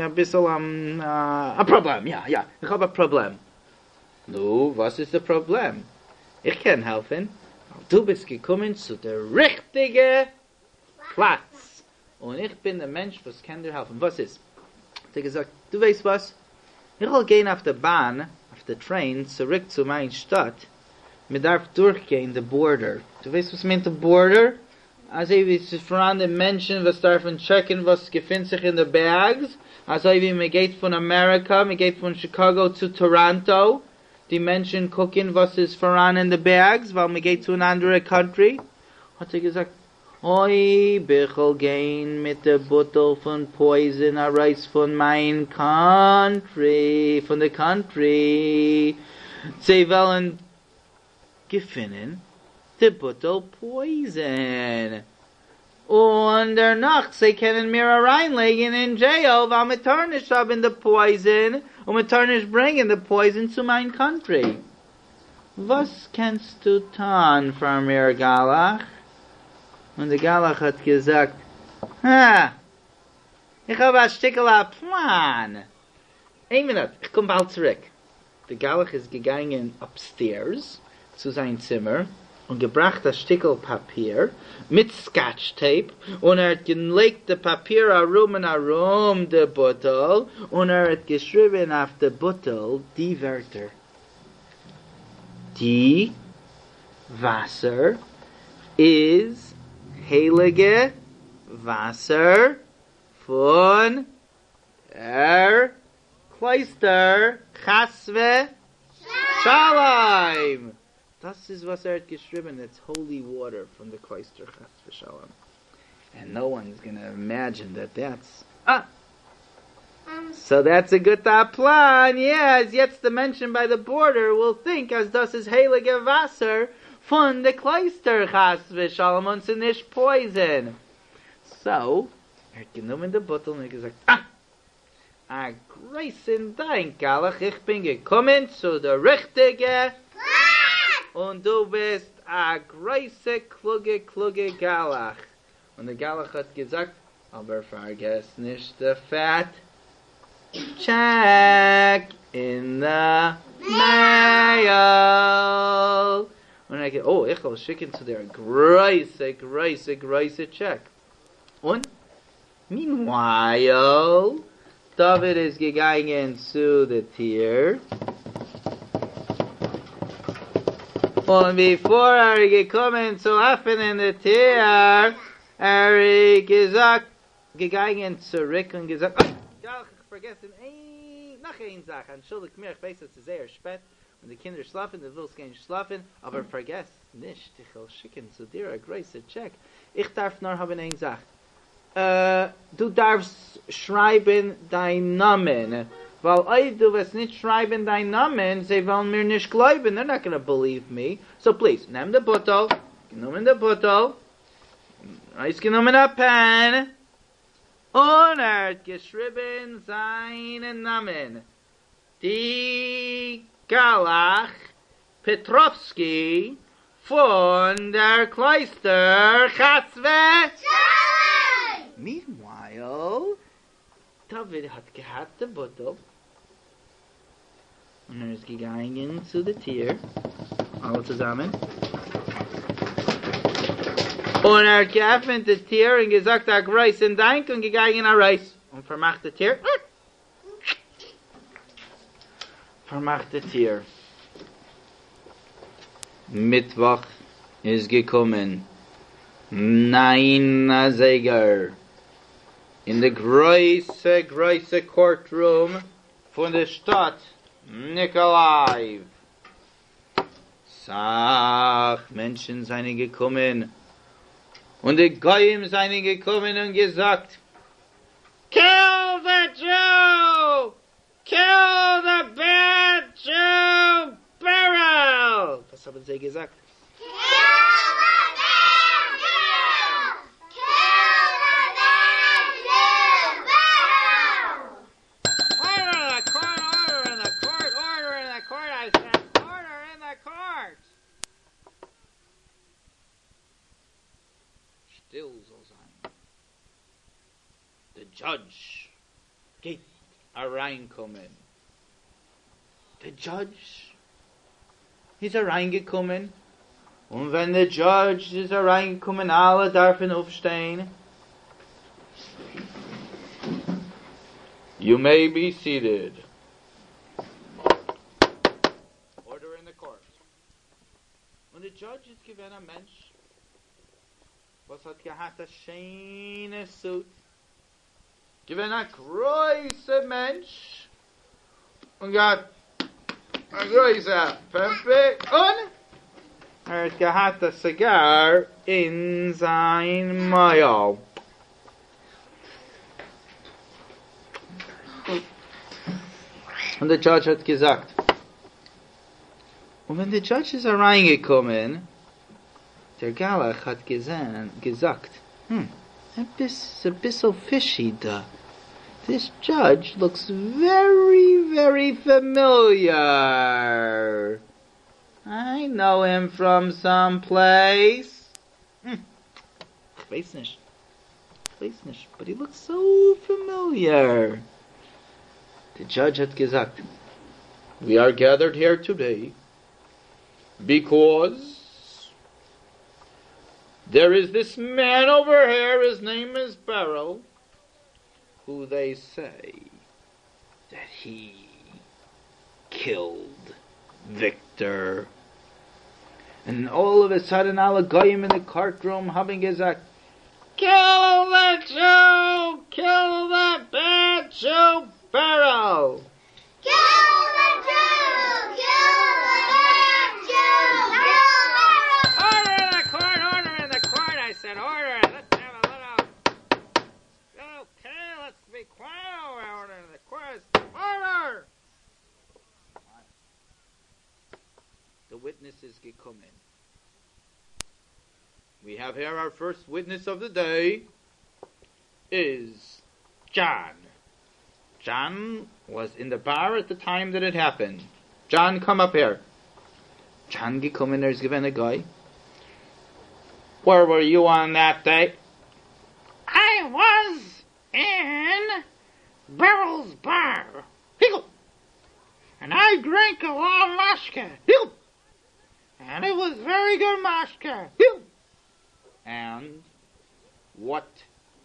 אביסל א פראבלעם יא יא איך האב א פראבלעם. נו, וואס איז די פראבלעם? איך קען העלפן, ווייל דו ביסט געקומען צו די ריכטיגע פלאץ, און איך בין די מענטש וואס קען דיר העלפן. וואס איז? האט ער געזאגט, דו ווייסט וואס? איך וועל גיין אויף די באן, אויף די טרעין, צוריק צו מיין שטאט, מען דארף דורכגיין די בארדער, דו ווייסט וואס מיינט די בארדער? אזוי ווי ס'איז פאראן די מענטשן וואס דארפן טשעקן וואס געפינט זיך אין די בעגס, אזוי ווי מען גייט פון אמעריקא, מען גייט פון שיקאגא צו טאראנטא, די מענטשן קוקן וואס איז פאראן אין די בעגס ווייל מען גייט צו אן אנדערע קאנטרי, האט ער געזאגט, אויב איך וועל גיין מיט די באטל פון פויזן ארויס פון מיין קאנטרי, פון די קאנטרי, זיי וועלן געפינען די באטל פויזן, און דערנאך זיי קענען מיר אריינלייגן אין דזשעיל ווייל מען טאר נישט האבן די פויזן און מען טאר נישט ברענגען די פויזן צו מיין קאנטרי. וואס קענסטו טון פאר מיר גלח? און די גלח האט געזאגט, הא, איך האב א שטיקל א פלאן, איין מינוט, איך קום באלד צוריק. דער גלח איז געגאנגען אפסטעירס צו זיין צימער און געבראכט א שטיקל פאפיר מיט סקאטש טעיפ און ער האט געלייגט די פאפיר ארום און ארום די באטל און ער האט געשריבען אויף די באטל די ווערטער די וואסער איז הייליגע וואסער פון דער קלויסטער חס ושלום! דאס איז וואס ער האט געשריבען, איטס האולי וואטער פון די קלויסטער חס ושלום, ענד נאו וואן איז גאנא אימעדזשין דעט דעטס אה! סאו דעטס א גוטע פלאן, יא, אז יעצט די מענטשען ביי די בארדער וויל טינק אז דאס איז הייליגע וואסער פון די קלויסטער חס ושלום און ס'נישט פויזען. סאו ער האט גענומען די באטל און ער האט געזאגט אה! א גרויסן דאנק גלח איך בין געקומען צו די ריכטיגע פלאץ! און דו ביסט א גרויסע קלוגע קלוגע גלח! און די גלח האט געזאגט אבער פארגעס נישט די פעט טשעק אין די מעיל! און ער האט געזאגט אוי איך וועל שיקן צו דיר א גרויסע גרויסע גרויסע טשעק! און מינווייל, דוד איז געגאנגען צו די טיר, און ביפאר ער איז געקומען צו עפענען די טיר, ער איז געזאגט, געגאנגען צוריק און געזאגט, אוי, גלח, איך האב פארגעסן איין, נאך איין זאך, אנטשולדיגט מיר, איך ווייס אז ס'איז זייער שפעט, און די קינדער שלאפן, דו ווילסט גיין שלאפן, אבער פארגעס נישט, איך וועל שיקן צו דיר א גרויסע טשעק, איך דארף נאר האבן איין זאך, דו דארפסט שרייבן דיין נאמען, ווייל אויב דו וועסט נישט שרייבן דיין נאמען, זיי וועלן מיר נישט גלויבן, דעיר נאט גאנא בעליוו מי, סאו פליז, נעם די באטל, גענומען די באטל, ארויסגענומען א פען, און ער האט געשריבן זיין נאמען, די גלח פעטראווסקי פון דער קלויסטער חס ושלום! מיענווייל, דוד האט געהאט די באטל און ער איז געגאנגען צו די טיר, אלע צוזאמען, און ער האט געעפענט די טיר און געזאגט א גרויסן דאנק און געגאנגען ארויס און פארמאכט די טיר. פארמאכט די טיר. מיטוואך איז געקומען ניין אזייגער. אין די גרויסע גרויסע קאורט רום פון די שטאט ניקאלייוו. סאך מענטשן זענען געקומען און די גוים זענען געקומען און געזאגט, Kill the Jew! Kill the bad Jew Berel! וואס האבן זיי געזאגט? Kill the bad Jew! Kill the bad Jew Berel! Order in the court, order in the court, order in the court, I said, order in the court! שטיל זאל זיין. The judge גייט אריינקומען. The judge איז אריינגעקומען, און ווען the judge איז אריינגעקומען אלע דארפן אויפשטיין. You may be seated. Order in the court. און the judge איז געווען א מענטש וואס האט געהאט א שיינע suit, געווען א גרויסע מענטש און געהאט א גרויסע פעמפע און ער האט געהאט א cigar אין זיין מויל. און די judge האט געזאגט, און ווען די judge איז אריינגעקומען, דער גלח האט געזען, געזאגט, hmm, עפעס איז אביסל fishy דא. This judge looks very, very familiar. I know him from some place. איך ווייס נישט. איך ווייס נישט, but he looks so familiar. The judge האט געזאגט, We are gathered here today because there is this man over here, his name is Beryl, who they say that he killed Victor. And all of a sudden, alle goyim in the courtroom האבן געזאגט, Kill the Jew! Kill the bad Jew, Beryl! Kill the Jew! Kill the bad Jew! Kill Beryl! Order in the court, order in the court, I said, order, let's have a little... Okay, let's be quiet, order in the court, order! The witness is gekommen. We have here our first witness of the day is John. John was in the bar at the time that it happened. John, come up here. John gekommen, there's given a guy. Where were you on that day? I was in Beryl's bar. Higgle. And I drank a lot of mashke. Higgle. And it was very good mashke. Higgle. And what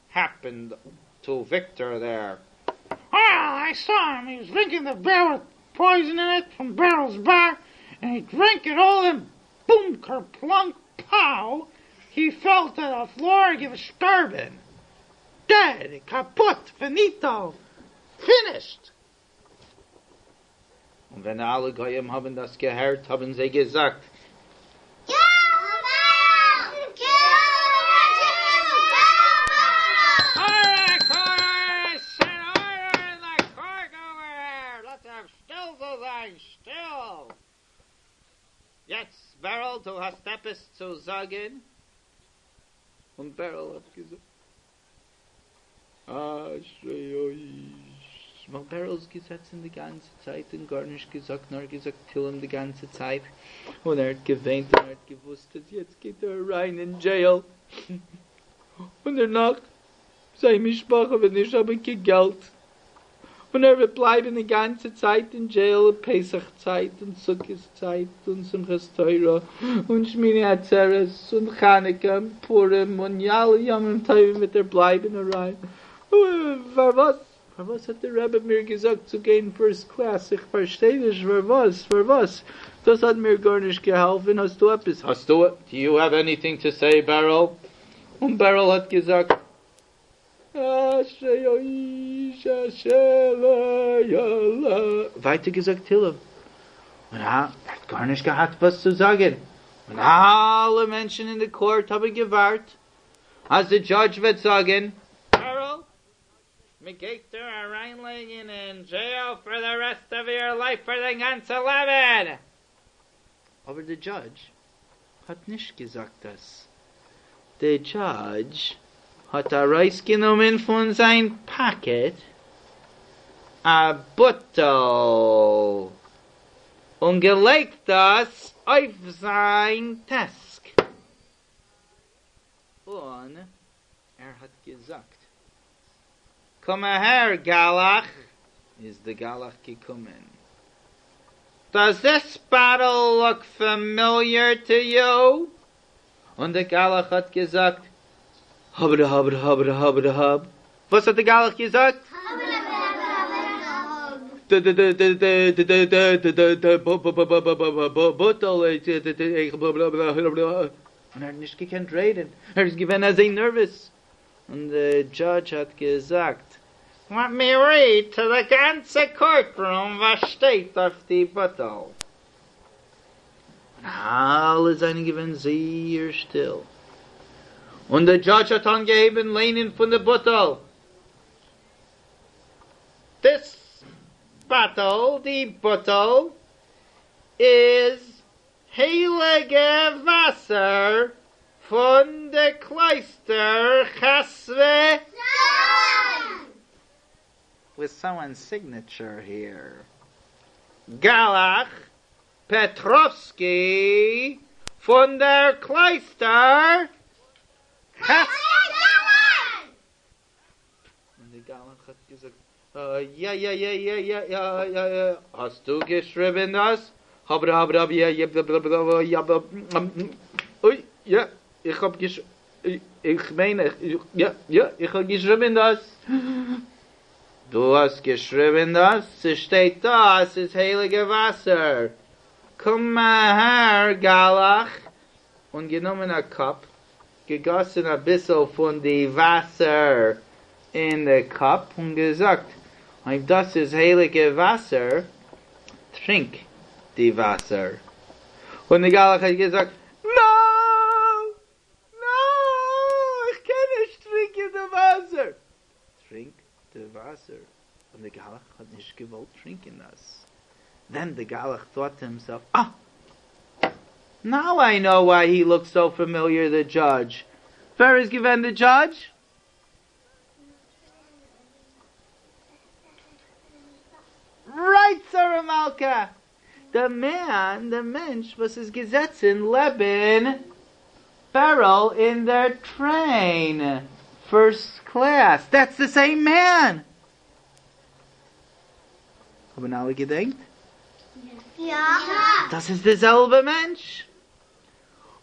happened to Victor there? Well, I saw him. He was drinking the beer with poison in it from Beryl's bar, and he drank it all, and boom, kerplunk, pow, he fell to the floor and gestorben. Dead, kaput, finito, finished. און ווען אלע גויים האבן דאס געהערט, האבן זיי געזאגט, Kill Beryl! Kill the Jew! Kill Beryl! Order, court, I said order in the court over here. Let's have still zu זיין, still. יעצט, Beryl, דו האסט עפעס צו זאגן? און Beryl האט געזאגט, אשרי האיש. ווייל Beryl איז געזעצן די גאנצע צייט און גארנישט געזאגט, נאר געזאגט תהילים די גאנצע צייט. און ער האט געוויינט און ער האט געוואוסט, אז יעצט גייט ער אריין אין jail. און דערנאך, זיין משפחה וועט נישט האבן קיין געלט. און ער וועט בלייבן די גאנצע צייט אין jail, פסח צייט און סוכות צייט און שמחת תורה און שמיני עצרת און חנוכה און פורים און אלע ימים טובים וועט ער בלייבן אריין. פארוואס? פארוואס האט דער רבי מיר געזאגט צו גיין first class? איך פארשטיי נישט, פארוואס? פארוואס? דאס האט מיר גארנישט געהאלפן. האסט דו עפעס? האסט דו? Do you have anything to say, Beryl? און Beryl האט געזאגט, אשרי האיש אשר לא הלך. ווייטער געזאגט תהילים, און ער האט גארנישט געהאט וואס צו זאגען, און אלע מענטשען אין די קאורט האבען געווארט אז די דזשאדזש וועט זאגען, בערל, מען גייט דיר אריינלייגען אין דזשעיל פאר די רעסט אוו יור לייף פאר דיין גאנצע לעבען! אבער די דזשאדזש האט נישט געזאגט דאס, די דזשאדזש האט ארויסגענומען פון זיין פאקעט א באטל און געלייגט דאס אויף זיין דעסק, און ער האט געזאגט, קום אהער גלח, איז די גלח געקומען, דאז דיס באטל לוק פעמיליער טו יו? און די גלח האט געזאגט, האב האב האב האב האב, וואס האט די גלח געזאגט? ד ד ד ד ד ד ד ד ד ב ב ב ב ב ב באטל און ער האט נישט געקענט רעדן, ער איז געווען אזוי נערוועז, און די דזשאדזש האט געזאגט, לעט מי ריעד טו די גאנצע קאורט רום וואס שטייט אויף די באטל, און אלע זענען געווען זייער שטיל, און די דזשאדזש האט אנגעהויבן ליינען פון די באטל, דיס באטל, די באטל איז הייליגע וואסער פון די קלויסטער חס ו. With someone's signature here. גלח פעטראווסקי פון דער קלויסטער חס. און די גלח האט געזאגט, יא יא יא יא יא יא יא יא, האסטו געשריבען דאס? האב האב האב יא יא יא אוי יא איך האב געש איך מיין איך יא יא איך האב געשריבען דאס. דו האסט געשריבען דאס? ס'שטייט דא אז ס'איז הייליגע וואסער. קום אהער גלח און גענומען א קאפ געגאסן אביסל פון די וואסער אין די קאפ און געזאגט, אויב דאס איז הייליגע וואסער, טרינק די וואסער. און די גלח האט געזאגט, נא! נא! איך קען נישט טרינקען די וואסער! טרינק די וואסער. און די גלח האט נישט געוואלט טרינקען דאס. דען די גלח thought to himself, אה! Now I know why he looks so familiar the judge. ווער איז געווען די judge? Right שרה מלכה! די man, די מענטש וואס איז געזעצן לעבן בערל אין דער טרעין, first class, that's the same man! האבן אלע געדענקט? יא. דאס איז די זעלבע מענטש!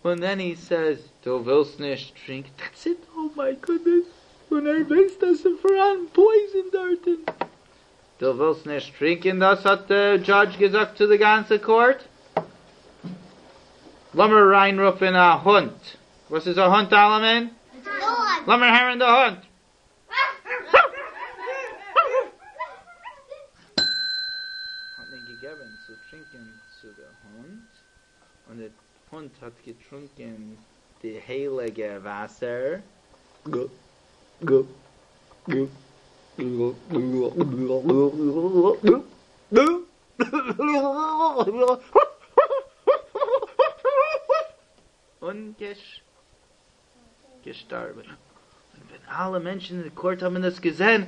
און then he says, דו ווילסט נישט טרינקען? That's it! Oh my goodness! און ער ווייסט אז ס'איז פאראן poison דארטן! דו ווילסט נישט טרינקען דאס? האט די דזשאדזש געזאגט צו די גאנצע קאורט. לאמיר אריינרופן א הונט. וואס איז א הונט אלעמען? לאמיר הערן די הונט. האט מען געגעבן צו טרינקען צו די הונט, און די הונט האט געטרונקען די הייליגע וואסער. און געשטארבן. און ווען אלע מענטשן אין די קאורט האבן דאס געזען,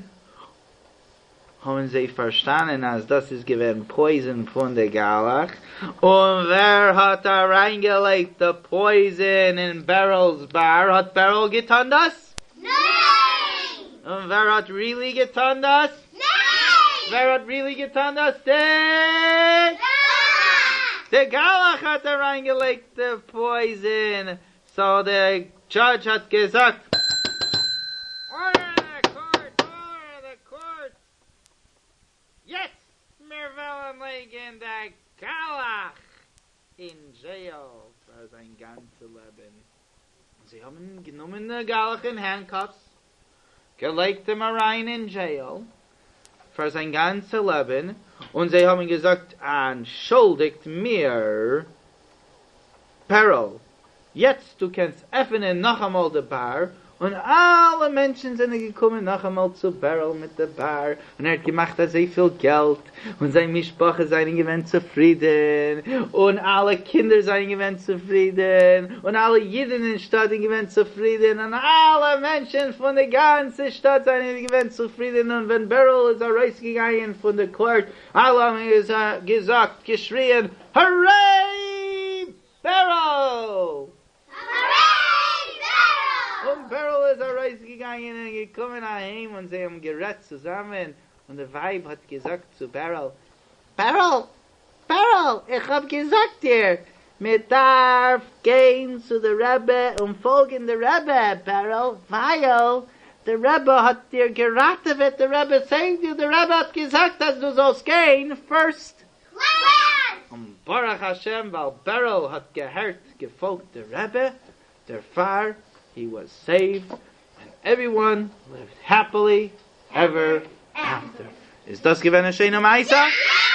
האבן זיי פארשטאנען אז דאס איז געווען poison פון די גלח, און ווער האט אריינגעלייגט די poison אין בערל'ס באר? האט בערל געטאן דאס? ניין! און ווער האט really געטאן דאס? ניין! ווער האט really געטאן דאס? די גלח! די גלח האט אריינגעלייגט די poison, so די דזשאדזש האט געזאגט, Order the court! Order the court! יעצט מיר וועלן לייגן די גלח אין דזשעיל פאר זיין גאנצע לעבן. און זיי האבן גענומען די גלח אין handcuffs. געלייגט אים אריין אין דזשעיל פאר זיין גאנצע לעבן, און זיי האבן געזאגט אנטשולדיגט מיר בערל, יעצט דו קענסט עפענען נאכאמאל די באר, און אלע מענטשן זענען געקומען נאכאמאל צו בערל מיט די באר, און ער האט געמאכט אזויפיל געלט, און זיין משפחה זענען געווען צופרידן, און אלע קינדער זענען געווען צופרידן, און אלע אידן אין שטאט זענען געווען צופרידן, און אלע מענטשן פון די גאנצע שטאט זענען געווען צופרידן, און ווען בערל איז ארויסגעגאנגען פון די קאורט, אלע האבן געזאגט, געשריען, הורעי! בערל! הורעי! בערל! און בערל איז ארויסגעגאנגען און געקומען אהיים און זיי האבן גערעדט צוזאמען און די ווייב האט געזאגט צו בערל, בערל! בערל! איך האב געזאגט דיר, מען דארף גיין צו די רבי און פאלגען די רבי, בערל, ווייל די רבי האט דיר געראטעוועט, די רבי סעיווד יו, די רבי האט געזאגט אז דו זאלסט גיין פירסט קלעס! און ברוך השם ווייל בערל האט געהערט געפאלגט די רבי, דערפאר הי וואס סעיווד ענד עווריוואן ליווד העפילי עווער אפטער. איז דאס געווען א שיינע מעשה? יא!